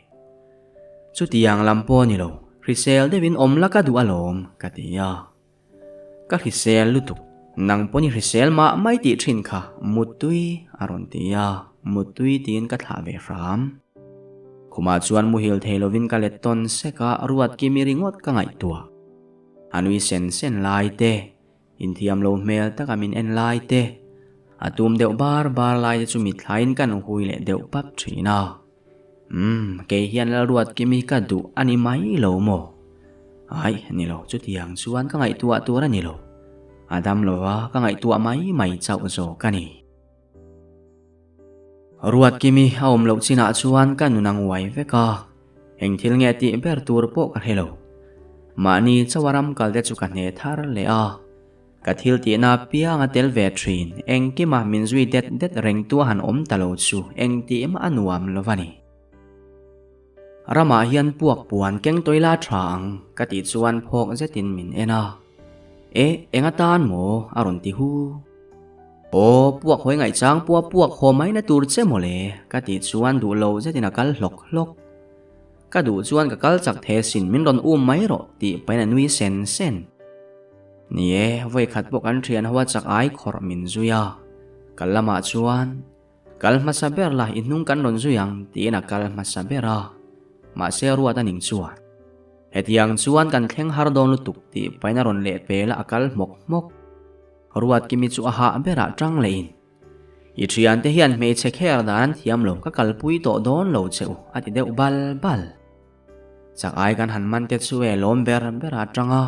Chutiang lam pawh ni lo, hrisel deuhin awm la ka duh alawm ka ti a. Ka hrisel lutuk, nang pawh ni hrisel mah mai tih thin kha Muttui a rawn ti a, Muttui tiin ka thlah ve hram. Khumah chuan muhil thei lovin ka let tawn sek a, Ruatkimi ringawt ka ngaihtuah. A nui sen sen lai te, Inthiam lo hmel taka min en lai te, a tum deuh bar bar lai te chu mithlain kan hui leh deuh pap thin a. Umm, kei hian Lalruatkimi ka duh a ni mai lo maw? Aih, ni lo, chutiang chuan ka ngaihtuah tur a ni lo. A dam lo va, ka ngaihtuah mai mai chauh zawk a ni. Ruatkimi a awm loh chinah chuan ka nun a nguai vek a, eng thil nge tih ber tur pawh ka hre lo. Mahni chawa ram kal te chu ka hne thar leh a, ka thil tihna apiang a tel ve thin, engkima min zui det det reng tu a han awm ta lo chu engtih mah a nuam lo va ni. Ramah hian puak puan keng tawi la tha ang ka tih chuan phawk zetin min en a, E, eng atan maw? a rawn ti hu. Aw, puak hawi ngaihchang pua puak haw mai na tur che mawle ka tih chuan duh lo zetin a kal hlawk hlawk. Ka duh chuan ka kal chak the sin min rawn um mai rawh tih pahin a nui sen sen. Ni e, vawikhat pawh kan thian ho a chak ai khawrh min zui a, kal lamah chuan Kal hmasa ber la i hnung kan rawn zui ang tiin a kal hmasa ber a, mahse ruat a ning chuan hetiang chuan kan thleng har dawn lutuk tih pahin a rawn leh pel a, a kal hmawk hmawk. Ruat Kimi chu a hah berah tang lehin, I thiante hian hmeichhe kher dan an thiam lo, ka kalpui tawh dawn lo che u a ti deuh bal bal. Chak ai kan han man te chu e lawm ber ber a tang a,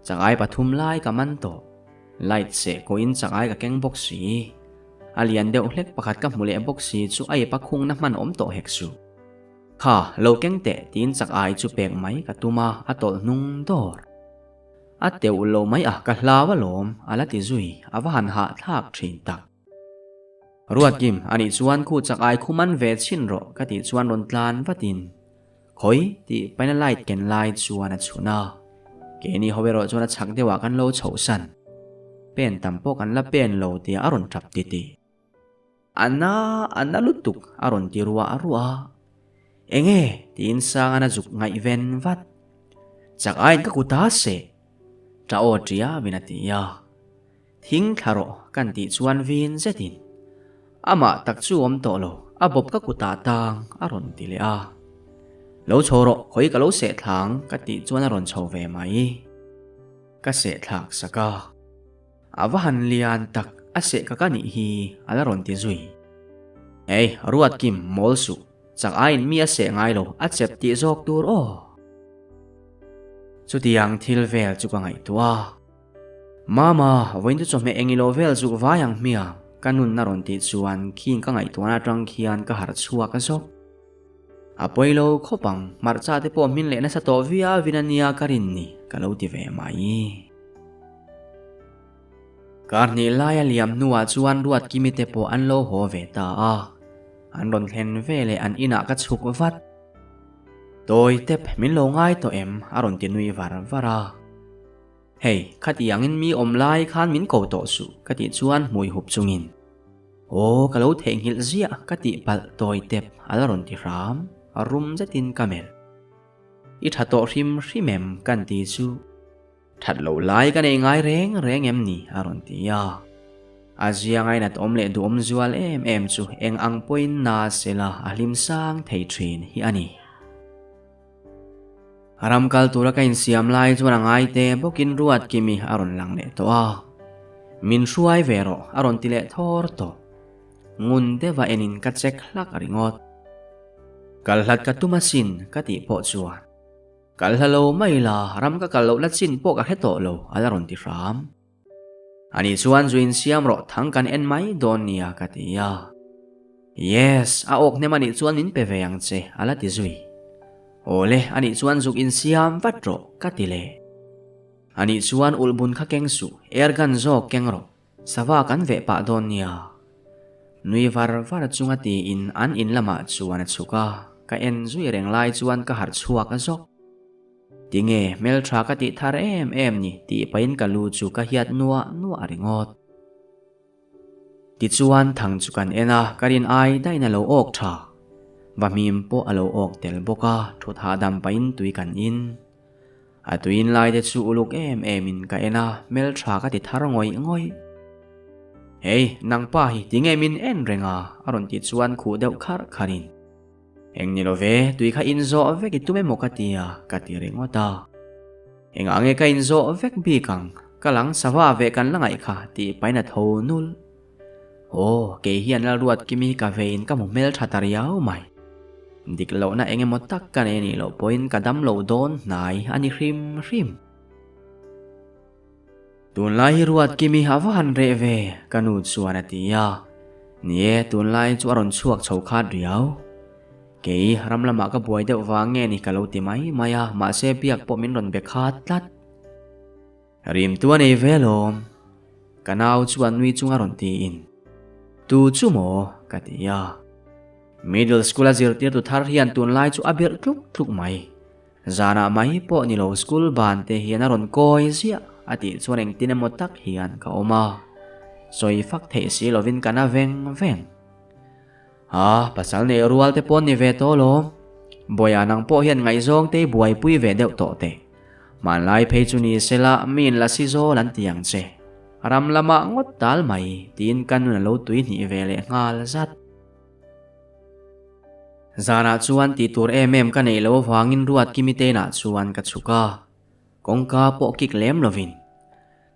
chak ai pathum lai ka man tawh. Light seh kawhin chak ai ka keng bawk si. A lian deuh hlek pakhat ka hmu leh bawk si chu a ip a khungna hman awm tawh hek suh. Kha, lo keng teh tiin chak ai chu pek mai ka tum a, a tawlh hnung dawr. A teuh lo mai a, ka hlau alawm, a la ti zui, a va han hahthlak thin tak. Ruatkim, anih chuan khu chak ai khu man ve chhin rawh ka tih chuan rawn tlan vatin, Khawi? tih paina light ken lai chuan a chhun a. Keini ho erawh chuan a chhak deuhah kan lo chhohsan. Pen tam pawh kan la pen lo tia a rawn tap titih. A na, a na lutuk a rawn ti ruah ruah a. Enge? tiin Sangan a zuk ngaihven vat. Chak aiin ka kut a seh. Ṭah aw ṭia min a ti a. Thing thla rawh kan tih chuan vin zetin amah tak chu awm tawh lo, a bawp ka kutah tang a rawn ti leh a. Lo chho rawh, khawi ka lo seh thlang ka tih chuan a rawn chho ve mai. Ka seh thlak sak a, a va han lian tak a seh ka ka nih hi a la rawn ti zui. Hey, Ruatkim, mawl suh, chak aiin mi a seh ngai lo, a chep tih zawk tur aw. Chutiang thil vel chu ka ngaihtuah a. Mama, vawiin chu chawhmeh eng ilo vel zuk vai ang hmia, ka nunna rawn tih chuan khing ka ngaihtuahna atang khian ka harh chhuak zawk. A pawi lo khawp ang, hmarcha te pawh hmin leh nasa tawh viau in ania ka rin ni, ka lo ti ve mai. Kar hnih laia liam hnuah chuan Ruatkimi te pawh an lo haw ve ta a, an rawn thlen veleh an inah ka chhuk vat. Tawi tep min lo ngai tawh em? a rawn ti nui var var a. Hei, khatiangin mi awm lai khan min ko tawh suh ka tih chuan hmui hup chungin. Aw, ka lo theihnghilh ziah ka tih palh tawi tep a la rawn ti hram, a rum zetin ka melh. I tha tawh hrim hrim em kan ti chu. That loh lai ka nei ngai reng reng em ni? a rawn ti a. A zia ngainat awm leh duhawm zual em em chu eng ang pawhin na sela a hlim sang thei thin hi a ni. Ram kal tura ka insiam lai chuan a ngai te bawkin Ruatkimi a rawn lang leh tawh a. Min hruai ve rawh a rawn ti leh thawr tawh. Ngun deuha enin ka check hlak ringawt. Kal hlat ka tum asin ka tih pawh chuan. Kal hla lo mai la, ram ka kal loh la chin pawh ka hre tawh lo, a la rawn ti hram. Ani chuan zu insiam rawh thang kan en mai dawn nia ka ti a. Yes, a awk hnem anih chuan min pe ve ang che, a la ti zui. Awle, anih chuan zuk insiam vat rawh, ka ti leh. Anih chuan ulhbun kha keng suh, air gun zawk keng rawh, sava kan veh pah dawn nia. Nui var var chunga tiin an in lamah chuan a chhuk a, ka en zui reng lai chuan ka harh chhuak a zawk. Tinge hmeltha ka tih thar em em ni tih pahin ka lu chu ka hiat nuah nuah ringawt. Tichuan thang chu kan en a, ka rin ai dahin a lo awk tha. Va hmim pawh a lo awk tel bawk a, thut hahdam pahin tui kan in. A tuin lai te chu uluk em em in ka en a, hmeltha ka ti thar ngawih ngawih. Hei, nang pa hi tinge min en reng a? a rawn tih chuan khuh deuh kharh kharh in. Eng ni lo ve, tui kha in zawh vek i tum emaw ka ti a, ka ti ringawt a. Engah nge ka in zawh vek bik ang, ka lang sava ve kan la ngaih kha tih pahin a tho nul. Aw, kei hian Lalruatkimi hi ka veiin ka hmu hmeltha ta riau mai. Dik lohna eng emaw tak ka nei anih loh pawhin ka dam lo dawn hnai a ni hrim hrim. Tunlai hi Ruatkimi a va han reh ve, ka nu chuan a ti a. Ni e, tunlai chu a rawn chhuak chho khat riau. Kei, ram lamah ka buai deuh vang nge ni ka lo ti mai mai a, mahse biak pawh min rawn be khat tlat. Rim tu a nei ve alawm. Ka nau chuan nui chunga rawn tiin, Tu chu maw? ka ti a. Middle school a zirtirtu thar hian tunlai chu a birh tluk tluk mai. Zanah mai pawh ni lo school ban te hian a rawn kawi ziah a tih chuan engtin emaw tak hian ka awm a. Sawi fak theih si lovin ka na veng veng. Ha, pasal neih rual te pawh ni ve tawh alawm. Bawiha nang pawh hian ngaihzawng te i buaipui ve deuh tawh teh. Hmanlai phei chu ni sela mi in lasi zawl an ti ang che. Ram lamah ngawt tal mai tiin ka nun a lo tui hnih ve leh nghal zat. Zanah chuan tih tur em em ka neih loh avangin Ruatkimi te inah chuan ka chhuk a. Kawngka pawh kik lem lovin.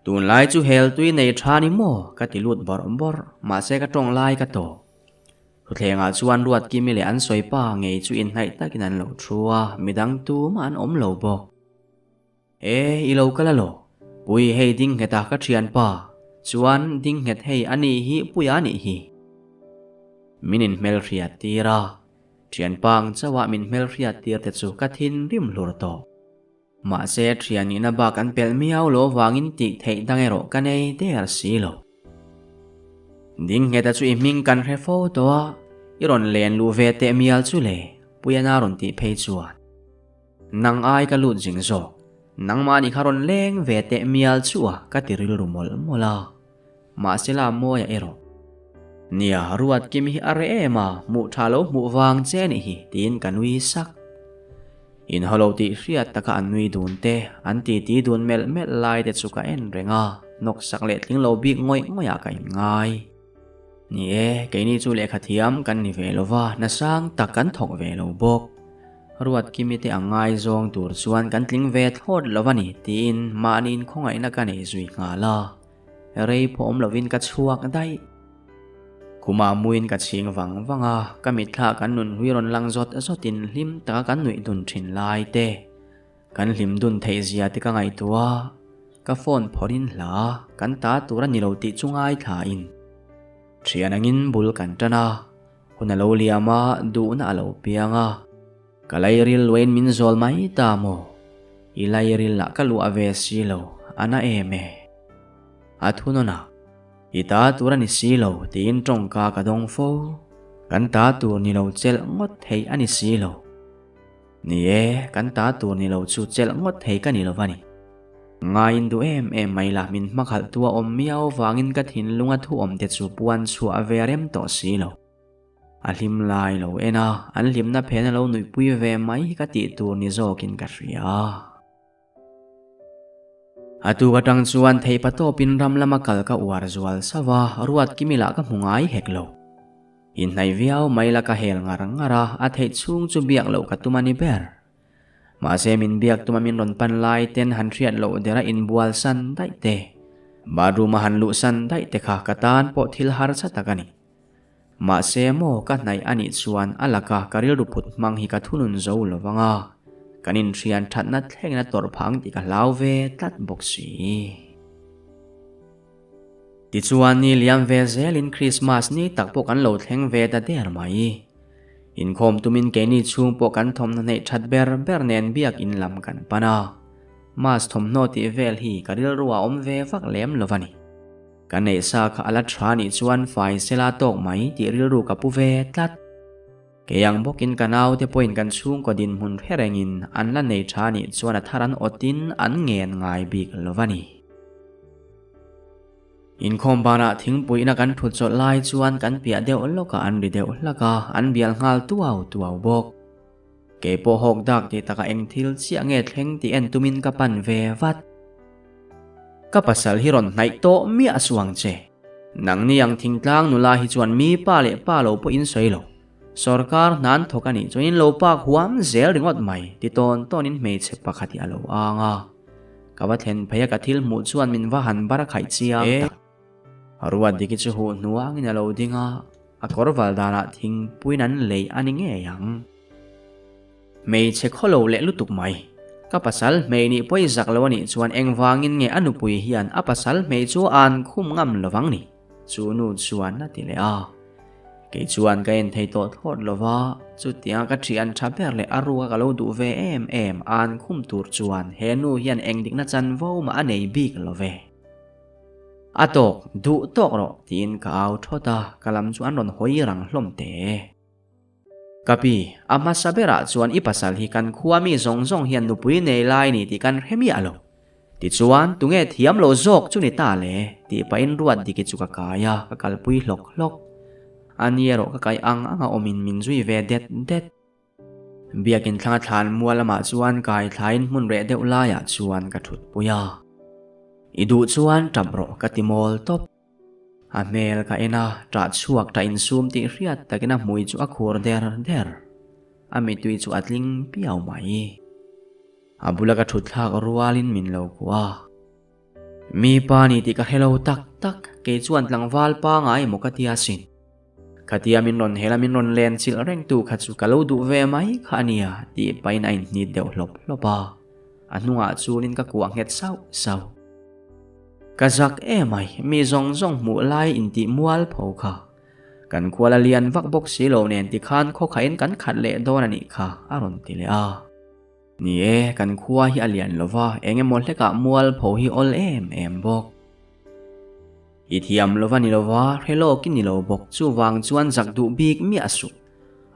Tunlai chu hel tui nei tha ni maw? ka ti lut bawrh bawrh, mahse ka tawng lai ka tawh. Thuthlengah chuan Ruatkimi leh an sawi pa ngei chu inhnaih takin an lo thu a, midang tumah an awm lo bawk. E, i lo kal alaw? Pui hei ding nghet a ka thianpa, chuan ding nghet hei a nih hi Puia a nih hi. Min inhmelhriat tir a, thianpa ang chauha min hmelhriat tir te chu ka thinrim hlur tawh. Mahse thian nihna bak an pelh miau lo vangin tih theih dang erawh ka nei der si lo. Dingheta chu i hming kan hre fo tawh a, i rawn len luh ve teh mial chu le, Puyana rawn tih phei chuan. Nang ai ka lut zing zawk, nangmah nih kha rawn leng ve teh mial chu a ka ti rilru mawlh mawlh a. Mahse la mawi a erawh. Nia, Ruatkim hi a reh em a, hmuh tha lo hmuh vang che anih hi, tiin ka nui sak. Inhaw lo tih hriat taka an nui dun te, an titi dun melh melh lai te chu ka en reng a, hnawk sak leh tling lo bik ngawih ngawih ah ka inngai. Ni e, keini chu lehkha thiam kan ni ve lo va, hna sang tak kan thawk ve lo bawk. Ruatkimi te ang ngaizawng tur chuan kan tling ve thlawt lo a ni, tiin mahniin khawngaihna ka nei zui nghal a. Rei pawh awm lovin ka chhuak daih. Khumah muin ka chhing vang vang a, ka mitthla kan nun hlui rawn lang zawt zawtin hlim taka kan nuih dun thin lai te, kan hlim dun theih zia te ka ngaihtuah a, ka phone phawrhin hla kan ta tur a ni lo tih chu ngaithlain thian angin bul kan tan a, hun a lo liam a, duhna a lo piang a, ka lairil luain min zawl mai ta maw? I lairil lah ka luah ve si lo, a na em e. A thunawn a, I ta tur a ni si lo tiin tawngka ka dawng fo. Kan ta tur ni lo chelh ngawt theih a ni si lo. Ni e, kan ta tur ni lo chu chelh ngawt thei ka ni lo va ni. Ngaiin duh em em mai la, min hmakhalh tu a awm miau vangin ka thinlunga thu awm te chu puan chhuah ve a rem tawh si lo. A hlim lai lo en a, an hlimna phen a lo nuihpui ve mai hi ka tih tur ni zawkin ka hria. A tuk atang chuan theih patawpin ram lama kal ka uar zual sauh a, ruat kimi lah ka hmu ngai hek lo. Inhnaih viau mai la ka hel ngar ngar a, a theih chhung chu biak loh ka tum a ni ber. Mahse min biak tuma min rawn pan lai ten han hriat loh dera inbual san daih te, bathroom a han luh san daih te kha ka tan pawh thil harsa tak a ni. Mahse maw ka hnaih a nih chuan a laka ka rilru phut hmang hi ka thunun zo lo vang a, kan inhrian thatna thlengin a tawrh phang tih ka hlau ve tlat bawk si. Tichuan ni liam ve zelin Krismas ni tak pawh kan lo thleng ve ta der mai. Inkhawm tumin keini chhung pawh kan thawmhnaw hneih that ber ber nen biakin lam kan pan a, Mas thawmhnaw tih vel hi ka rilru a awm ve vak lem lo va ni. Ka neih sa kha a la tha nih chuan fai sela tawk mai tih rilru ka pu ve tlat. Kei ang bawkin ka naute pawhin kan chhungkaw dinhmun hre rengin an la nei tha nih chuan a thar an awtin an ngen ngai bik lo va ni. Inkhawm banah thingpuiina kan thut chawlh lai chuan kan piah deuh lawkah an ri deuh hlak a, an bial nghal tuau tuau bawk. Kei pawh hawk dak tih takah eng thil chiah nge thleng tih en tumin ka pan ve vat. Ka pasal hi rawn hnaih tawh miah suang che. Nangni ang thingtlang nula hi chuan mi pa leh pa lo pawh in sawi lo. Sorkar hnan thawk a nih chuan in lo pak huam zel ringawt mai ti tawn tawnin hmeichhe pakhat hi a lo ang a. Ka va thlen phei a ka thil hmuh chuan min va han bar a khaih chiang tak. Ruat dik hi chu huh hnuangin a lo ding a. A kawr val danah thingpuiin an lei a ni ngei ang. Hmeichhe khawlo leh lutuk mai. Ka pasal hmei nih pawh i zak lo a nih chuan engvangin nge a nupui hian a pasal hmei chu a an khum ngam lovang ni? Chu nu chuan a ti leh a. Kei chuan ka en thei tawh thlawt lo va, chutianga ka thian tha ber leh a ruka ka lo duh ve em em a an khum tur chuan he nu hian engdikna chanvo mah a nei bik lo ve. A tawk, duh tawk rawh, tiin ka au thawt a, ka lam chu an rawn hawi rang hlawm teh. Ka pi, a hmasa berah chuan i pasal hi kan khua mi zawng zawng hian nupui nei lai ni tih kan hre miah lo. Tichuan, tunge thiam lo zawk chu ni ta le, tih pahin ruat diki chu ka kai a, ka kalpui hlawk hlawk. A ni erawh ka kai ang anga awmin min zui ve det det. Biakin thlanga thlan mual lamah chuan kai thlain hmun reh deuh laiah chuan ka thut pui a. I duh chuan tap rawh ka ti mawl tawp. A hmel ka en a, ṭah chhuak ṭah insum tih hriat takin a hmui chu a khur der der. A mittui chu a tling piau mai. A bula ka thut thlak rualin min lo kuah a. Mi pa ni tih ka hre lo tak tak, kei chuan tlangval pangai emaw ka ti asin. Khatia min rawn hel a min rawn len chilh reng tu kha chu ka lo duh ve mai kha a nia tih pahin a inhnit deuh hlawp hlawp a, a hnungah chunin ka kuah nghet sauh sauh. Ka zak emai, mi zawng zawng hmuh lai intih mual pho kha. Kan khual a lian vak bawk si lo nen tikhan khawkhain kan khat leh dawn a nih kha a rawn ti leh a. Ni e, kan khua hi a lian lo va, eng emaw hlekah mual pho hi awl em em bawk. I thiam lova ni lova, hre lawk i ni lo bawk, chuvang chuan zak duh bik miah suh.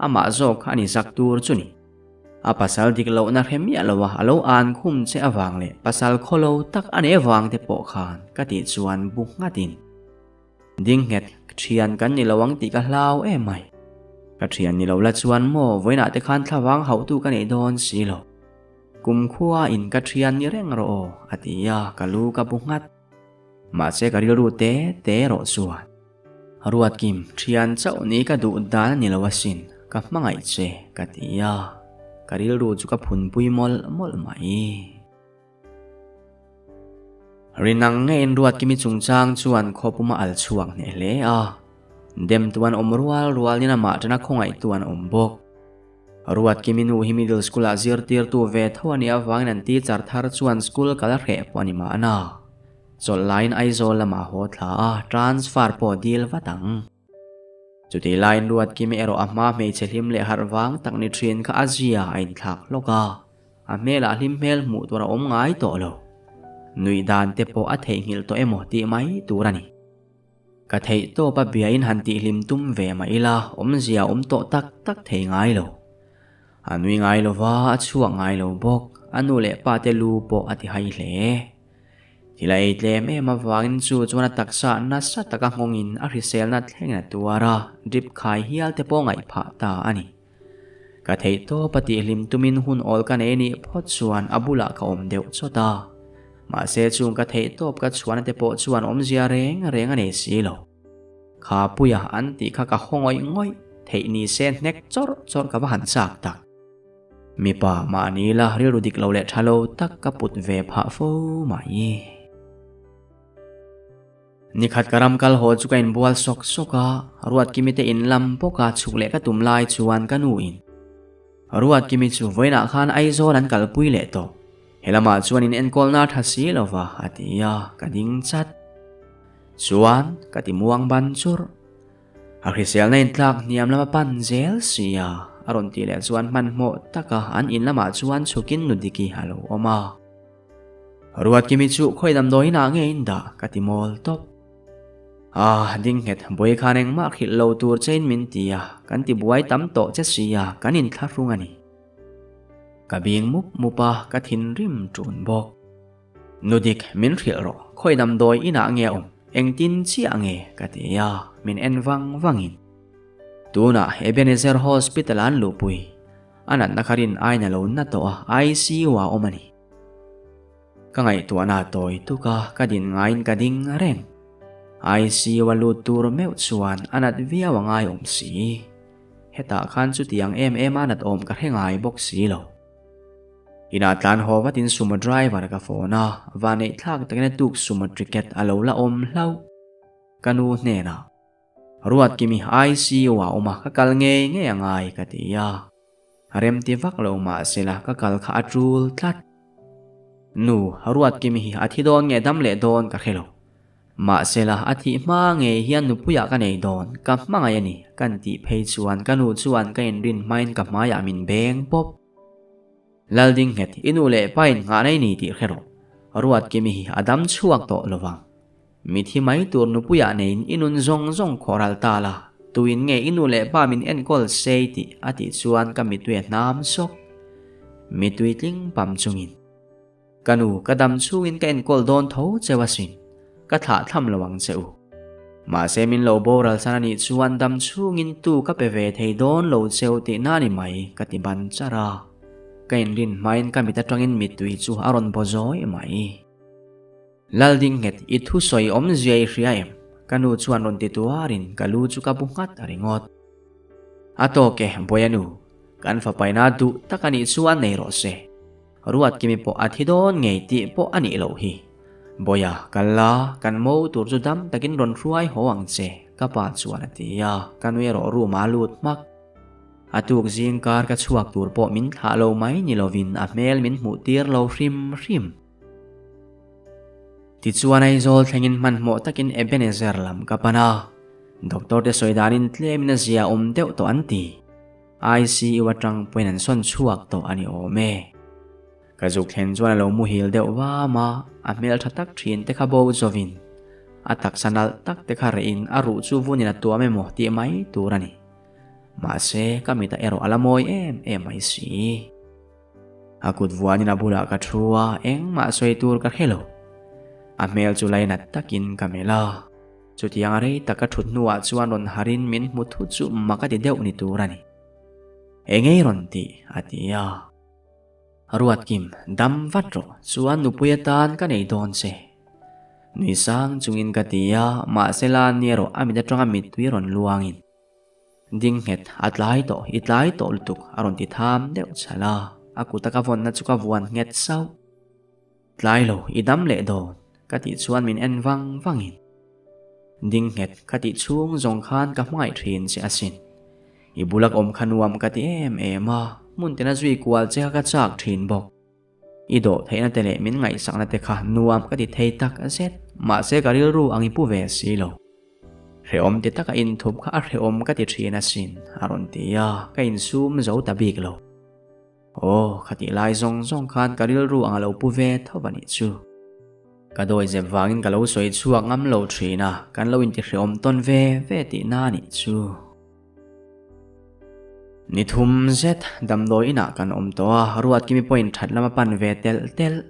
Amah zawk kha a ni zak tur chu ni. A pasal dik lohna hre miah lo a, a lo an khum che avang leh pasal khawlo tak a nei avang te pawh khan ka tih chuan bu nghatin. Ding nghet, thian kan ni lo ang tih ka hlau em mai. Ka thian ni lo la chuan maw vawiinah te khan thlavang hauhtu ka nei dawn si lo. Kumkhua in ka thian ni reng rawh aw, a ti a, ka lu ka bu nghat. Mahse ka rilru te te erawh chuan Ruatkim, thian chauh ni ka duh dan a ni lo asin, ka hmangaih che ka ti a, ka rilru chu ka phunpui mawlh mawlh mai. Rinang ngeiin Ruatkimi chungchang chuan khawpuma al chhuak hneh hle a, demtu an awm rual rualin amah tana khawngaihtu an awm bawk. Ruatkimi nu hi middle school ah zirtirtu ve tho a nih avangin an teacher thar chuan school kal a hreh pawh a ni mahna. Chawlh laiin Aizawl lamah haw thla a, transfer pawh dil vat ang. Chutih laiin Ruatkimi erawh a hma hmeichhe hlim leh harh vang tak ni thin kha a zia a inthlak hlawk a, a hmelah hlim hmel hmuh tur a awm ngai tawh lo. Nuih dan te pawh a theihnghilh tawh emaw tih mai tur a ni. Ka theih tawp a bia in han tihhlim tum ve mah ila awmzia awm tawh tak tak thei ngai lo. A nui ngai lo va, a chhuak ngai lo bawk. A nu leh pa te lu pawh a ti hai hle. Thil a ei tlem em avangin chu chuan a taksa nasa taka nghawngin a hriselna thlengin a tuar a, drip khai hial te pawh ngaih phah ta a ni. Ka theih tawp a tihhlim tumin hun awl ka nei nih phawt chuan a bulah ka awm deuh chawt a. Mahse chung ka theih tawp ka chhuahna te pawh chuan awmzia reng reng a nei si lo. Kha puia an tih kha ka haw ngawih ngawih, theih ni se hnek chawrh chawrh ka va han chak tak. Mipa mahni la rilru dik lo leh tha lo tak ka put ve phah fo mai. Nikhat ka ram kal haw chu ka inbual sawk sawk a, Ruatkimi te in lam bawka chhuk leh ka tum lai chuan ka nu in Ruatkimi chu vawiinah khan Aizawl an kalpui leh tawh, he lamah chuan in enkawlna a tha si lo va a ti a, ka ding chat. Chuan ka ti muang ban churh. A hriselna in tlak hniam lama pan zel si a, a rawn tih leh chuan hmanhmawh taka an in lamah chuan chhukin Nudiki a lo awm a. Ruatkimi chu khawi damdawiin ah nge in dah ka ti mawl tawp. Ah, ding nghet, buai khan engmah hrilh lo tur che in min ti a, kan ti buai tam tawh che si a, kan inthlahrung a ni. Ka bing mup mup a, ka thinrim ṭun bawk. Nudik, min hrilh rawh, khawi damdawi inah nge a awm, engtin chiah nge ka ti a, min en vang vangin. Tunah Ebenezer Hospital ah an luhpui, a natna kha rin aiin a lo na tawh a, ICU ah a awm a ni. Ka ngaihtuahna a tawi tuk a, ka din ngaiin ka ding reng. ICU a lut tur meuh chuan a nat viau a ngai awm si. Hetah khan chutiang em em a nat awm ka hre ngai bawk si lo. Inah tlan haw vatin sumo driver ka phone a, vanneih thlak takin a tuk sumo ticket a lo la awm hlauh. Ka nu hnenah, Ruatkimi ICU ah awm a, ka kal ngei ngei a ngai ka ti a. Rem ti vak lo mahsela ka kal kha a tul tlat. Nu, Ruatkimi hi a thi dawn nge dam leh dawn ka hre lo. Mahsela a thih hma ngei hian nupuiah ka nei dawn, ka hmangaih a ni kan tih phei chuan ka nu chuan ka inrin hmain ka hmaiah min beng pawp. Laldingnghet, i nu leh pa in nghah nei ni tih hre rawh. Ruatkimi hi a dam chhuak tawh lovang. Mithi mai tur nupuiah neiin i nun zawng zawng khawh ral ta la, tuin nge i nu leh pa min enkawl sei tih a tih chuan ka mitui a hnam sawk. Mitui tling pam chungin. Ka nu, ka dam chhungin ka enkawl dawn tho cheu asin, ka thlah tham lo ang che u. Mahse min lo boral san a nih chuan dam chhungin tu ka pe ve thei dawn lo cheu tihna a ni mai, ka ti ban char a. Ka inrin hmain ka mit atangin mitui chu a rawn baw zawi mai. Laldingnghet, i thusawi awmzia i hria em? Ka nu chuan rawn ti tuarin ka lu chu ka bu nghat a ringawt. A tawk e, Bawia nu, kan fapaina duh tak a nih chu a nei rawh se. Ruatkimi pawh a thi dawn ngei tih pawh a nih loh hi. Bawia, kal la, kan mo tur chu dam takin rawn hruai haw ang che, ka pa chuan a ti a, ka nu erawh room ah a lut hmak. A tuk zing kar ka chhuak tur pawh min thlah lo mai ni lovin a hmel min hmuh tir lo hrim hrim. Tichuan Aizawl thlengin hmanhmawh takin Ebenezer lam ka pan a, doctor te sawi danin tlemin a zia awm deuh tawh an ti. ICU atang pawhin an sawn chhuak tawh a ni awm e. Ka zuk thlen chuan a lo muhil deuh vam a, a hmel tha tak thin te kha bo zovin a taksa nalh tak te kha rehin a ruh chu vunin a tuam emaw tih mai tur a ni. Mahse ka mitah erawh a la mawi em em mai si. A kut vuanin a bulah ka thu a, engmah sawi tur ka hre lo. A hmel chu lainat takin ka melh a. Chutiang a rei tak ka thut hnuah chuan rawn harin min hmu thut chu mak a ti deuh ni tur a ni. Engei rawn tih? a ti a. Ruatkim, dam vat rawh, chuan nupui atan ka nei dawn che. Nui sang chungin ka ti a, mahse la ni erawh a mit atanga mittui rawn luangin. Ding nghet, a tlai tawh, i tlai tawh lutuk, a rawn ti tham deuh chhalh a, a kuta ka vawnna chu ka vuan nghet sauh. Tlai lo, i dam leh dawn, ka tih chuan min en vang vangin. Ding nghet, ka tih chhung zawng khan ka hmangaih thin che asin. I bula ka awm kha nuam ka ti em em a, hmun tina zui kual che kha ka chak thin bawk. I dawh theihna te leh min ngaihsakna te kha nuam ka ti thei tak zet, mahse ka rilru ang i pu ve si lo. Hrehawm ti taka inthup kha a hrehawm ka ti thin asin, a rawn ti a, ka insum zo ta bik lo. Aw, khatih lai zawng zawng khan ka rilru ang a lo pu ve tho a nih chu. Ka dawi zep vangin ka lo sawi chhuak ngam lo thin a, kan lo inti hrehawm tawn ve ve tihna a nih chu. Ni thum zet damdawi inah kan awm tawh a, Ruatkimi pawhin that lam a pan ve telh telh.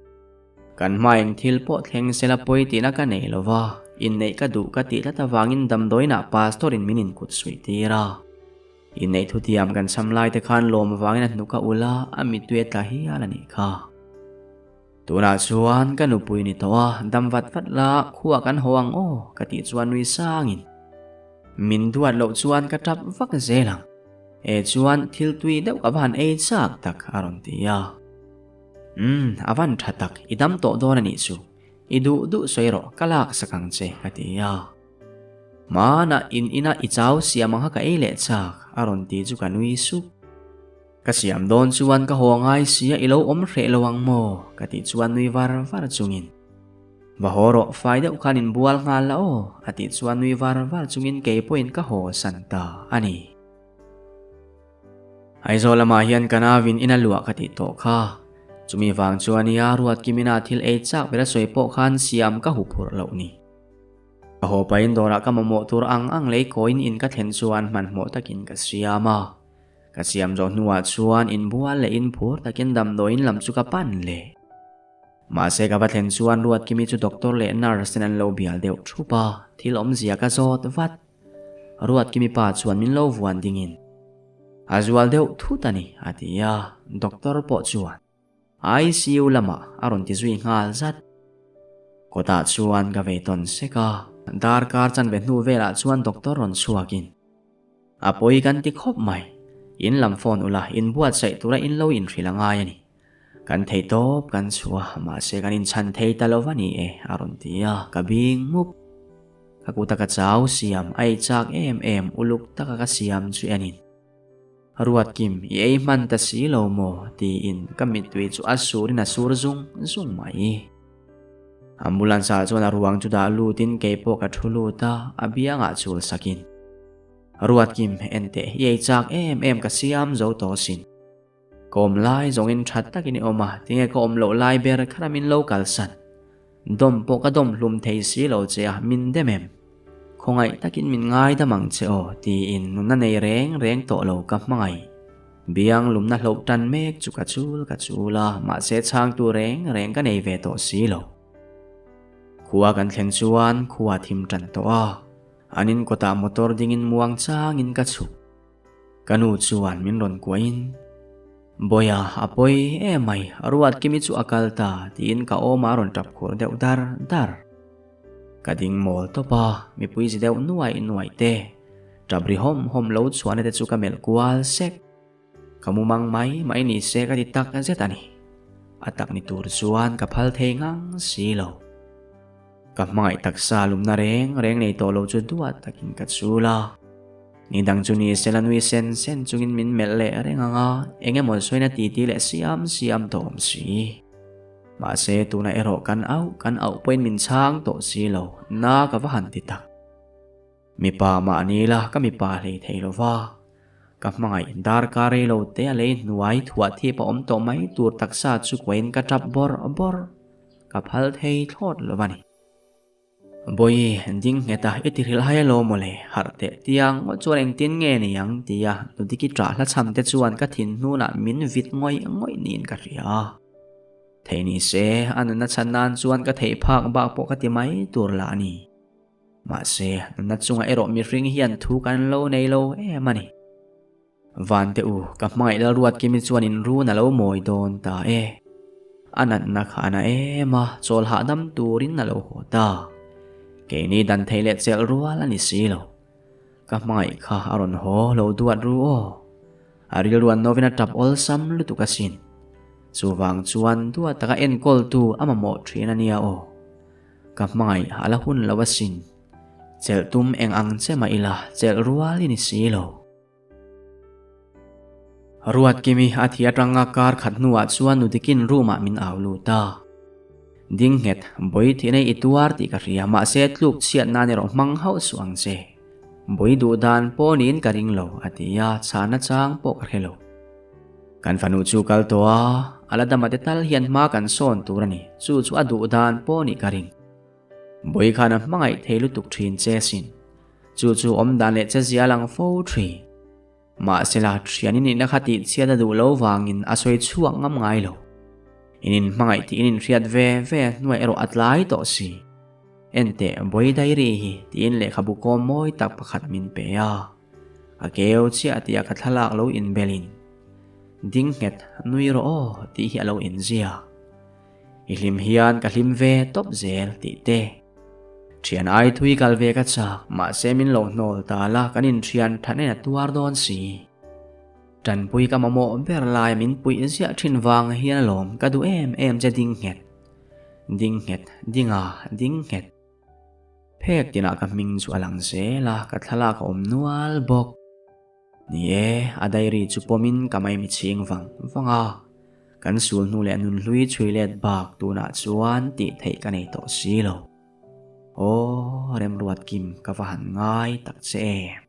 Kan hma eng thil pawh thleng sela pawi tihna ka nei lo va, inneih ka duh ka tih tlat avangin damdawi inah pastor in min inkut suih tir a. Inneih thutiam kan cham lai te khan lawm vangin a hnuk a ulh a, a mittui a tla hial a nih kha. Tunah chuan ka nupui ni tawh a, dam vat vat la, khuah kan haw ang aw, ka tih chuan nui sangin. Min duat loh chuan ka tap vak zel ang. E chuan thil tui deuh ka va han ei chak tak a rawn ti a. Umm, a van tha tak, i dam tawh dawn a nih chu. I duh duh sawi rawh, ka lak sak ang che, ka ti a. Hmanah in inah i chau siam ang kha ka ei leh chak, a rawn ti chu ka nui sup. Ka siam dawn chuan ka haw ngai sia i lo awm hreh lo ang maw? Ka tih chuan nui var var chungin. Va haw rawh, fai deuh khan in bual nghal la aw, a tih chuan nui var var chungin kei pawhin ka haw san ta a ni. Aizawl lamah hian ka navin in a luah ka tih tawh kha. Chumi vang chuan nia Ruatkimina thil ei chak ber a sawi pawh khan siam ka huphurh loh ni. Ka haw pahin dawrah ka mamawh tur ang ang lei kawiin in ka thlen chuan hmanhmawh takin ka siam a. Ka siam zawh hnuah chuan inbual leh inphur takin damdawiin lam chu ka pan leh. Mahse ka va thlen chuan Ruatkimi chu doctor leh nurse ten an lo bial deuh thup a, thil awmzia ka zawt vat. Ruatkimi pa chuan min lo vuan dingin, A zual deuh thut a ni, a ti a, doctor pawh chuan ICU lamah a rawn ti zui nghal zat. Kawtah chuan ka vei tawn sek a, darkar chanve hnu velah chuan doctor rawn chhuakin, A pawi kan ti khawp mai. In lam phone ula, in buatsaih tura in lo inhrilh a ngai a ni. Kan thei tawp kan chhuah, mahse kan inchhan thei ta lo va ni e, a rawn ti a, ka bing mup. Ka kuta ka chau siam, a ei chak em em, uluk taka ka siam chu enin. Ruatkim, i ei hman ta si lo maw? tiin ka mittui chu a surin a sur zung zung mai. Ambulance ah chuan a ruang chu dah lutin kei pawh ka thu lut a, a biangah chul sakin. Ruatkim, enteh, i ei chak em em ka siam zo tawh sin. Ka awm lai zawngin that takin i awm a, tinge ka awm loh lai ber kha min lo kalsan. Dawm pawh ka dawm hlum thei si lo che a, min dem em? Khawngaih takin min ngaidam ang che aw, tiin nunna nei reng reng tawh lo ka hmangaih. Biang lumna hloh tan mek chu ka chul ka chul a, mahse chhangtu reng reng ka nei ve tawh si lo. Khua kan thlen chuan khua thim tan tawh a, an in kawtah motor dingin muang changin ka chhuk. Ka nu chuan min rawn kuahin, Bawiha, a pawi emai, Ruatkimi chu a kal ta, tiin ka awmah a rawn tap khur deuh dar dar. Ka ding mawl tawp a, mipui zi deuh nuaih nuaih te, tap ri hawm hawm lo chhuahna te chu ka melh kual sek. Ka mumang mai mai ni se ka ti tak zet a ni. A tak ni tur chuan ka phal thei ngang si lo. Ka hmangaih taksa lumna reng reng nei tawh lo chu duat takin ka chul a. Ni dang chu ni sela nui sen sen chungin min melh leh reng ang a, eng emaw sawina titi leh siam siam tawh awm si. Mahse tuna erawh kan auh kan auh pawhin min chhang tawh si lo, na ka va han ti tak. Mipa mahni la ka mipa hlei thei lo va, ka hmangaih darkar rei lo te a lei hnuai thuah thip a awm tawh mai tur taksa chu kuahin ka tap bawrh bawrh, ka phal thei thlawt lo va ni. Bawi, ding nghet a, i ti hrilh hai alo mawle, harh teh tiang ngawt chuan engtin nge ni ang tia Nudiki ṭah hla chham te chuan ka thin hnunah min vit ngawih ngawih niin ka hria. Thei ni se, a nunna chhan nan chuan ka theih phak bak pawh ka ti mai tur lah a ni. Mahse, nunna chungah erawh mihring hian thu kan lo nei lo em a ni. Vante u, ka hmangaih Lalruatkimi chuan in run a lo mawi dawn ta e. A natna kha a na em a, chawl hahdam turin a lo haw ta. Keini dan thei leh chelh rual a ni si lo. Ka hmangaih kha a rawn haw lo duat ru aw. A rilruan novin a tap awlsam lutuk asin. Chuvang chuan duat taka enkawltu a mamawh thin a nia aw. Ka hmangaih a la hun lo asin. Chelh tum eng ang che mah ila chelh rual i ni si lo. Ruatkimi a thi atanga kar khat hnuah chuan Nudikin room ah min au lut a. Ding nghet, Bawi thihna i tuar tih ka hria, mahse tluk chhiat nan erawh hmang hauh suh ang che. Bawi duh dan pawh niin ka ring lo, a ti a, chhahna chang pawh ka hre lo. Kan fanu chu kal tawh a, a la dama te tal hian hma kan sawn tur a ni, chu chu a duh dan pawh nih ka ring. Bawi khan a hmangaih thei lutuk thin che sin. Chu chu awm dan leh che zia lang fo thin. Mahsela, thian i nihna kha tihchhiat a duh lo vangin a sawi chhuak ngam ngai lo. In inhmangaih tih in inhriat ve ve hnuai erawh a tlai tawh si. Enteh, Bawi Diary hi tiin lehkhabu kawm mawi tak pakhat min pe a. A keu chiah tia ka thlalak lo inbelin, Ding nghet, nui rawh aw tih hi a lo inziak. I hlim hian ka hlim ve tawp zel tih te. Thian ai thui kal ve ka chak, mahse min lo hnawl ta la kan inthian that nen a tuar dawn si. Tanpui ka mamawh ber lai min puih ziah thin vang hian alawm ka duh em em che ding nghet. Ding nghet, ding a, ding nghet. Phek tinah ka hming chu a lang zel a, ka thlalak a awm nual bawk. Ni e, a diary chu pawmin ka maimi chhing vang vang a. Kan sul hnu leh nunhlui chhui let bak tunah chuan tih theih ka nei tawh si lo. Aw, Remruatkim ka va han ngai tak che em.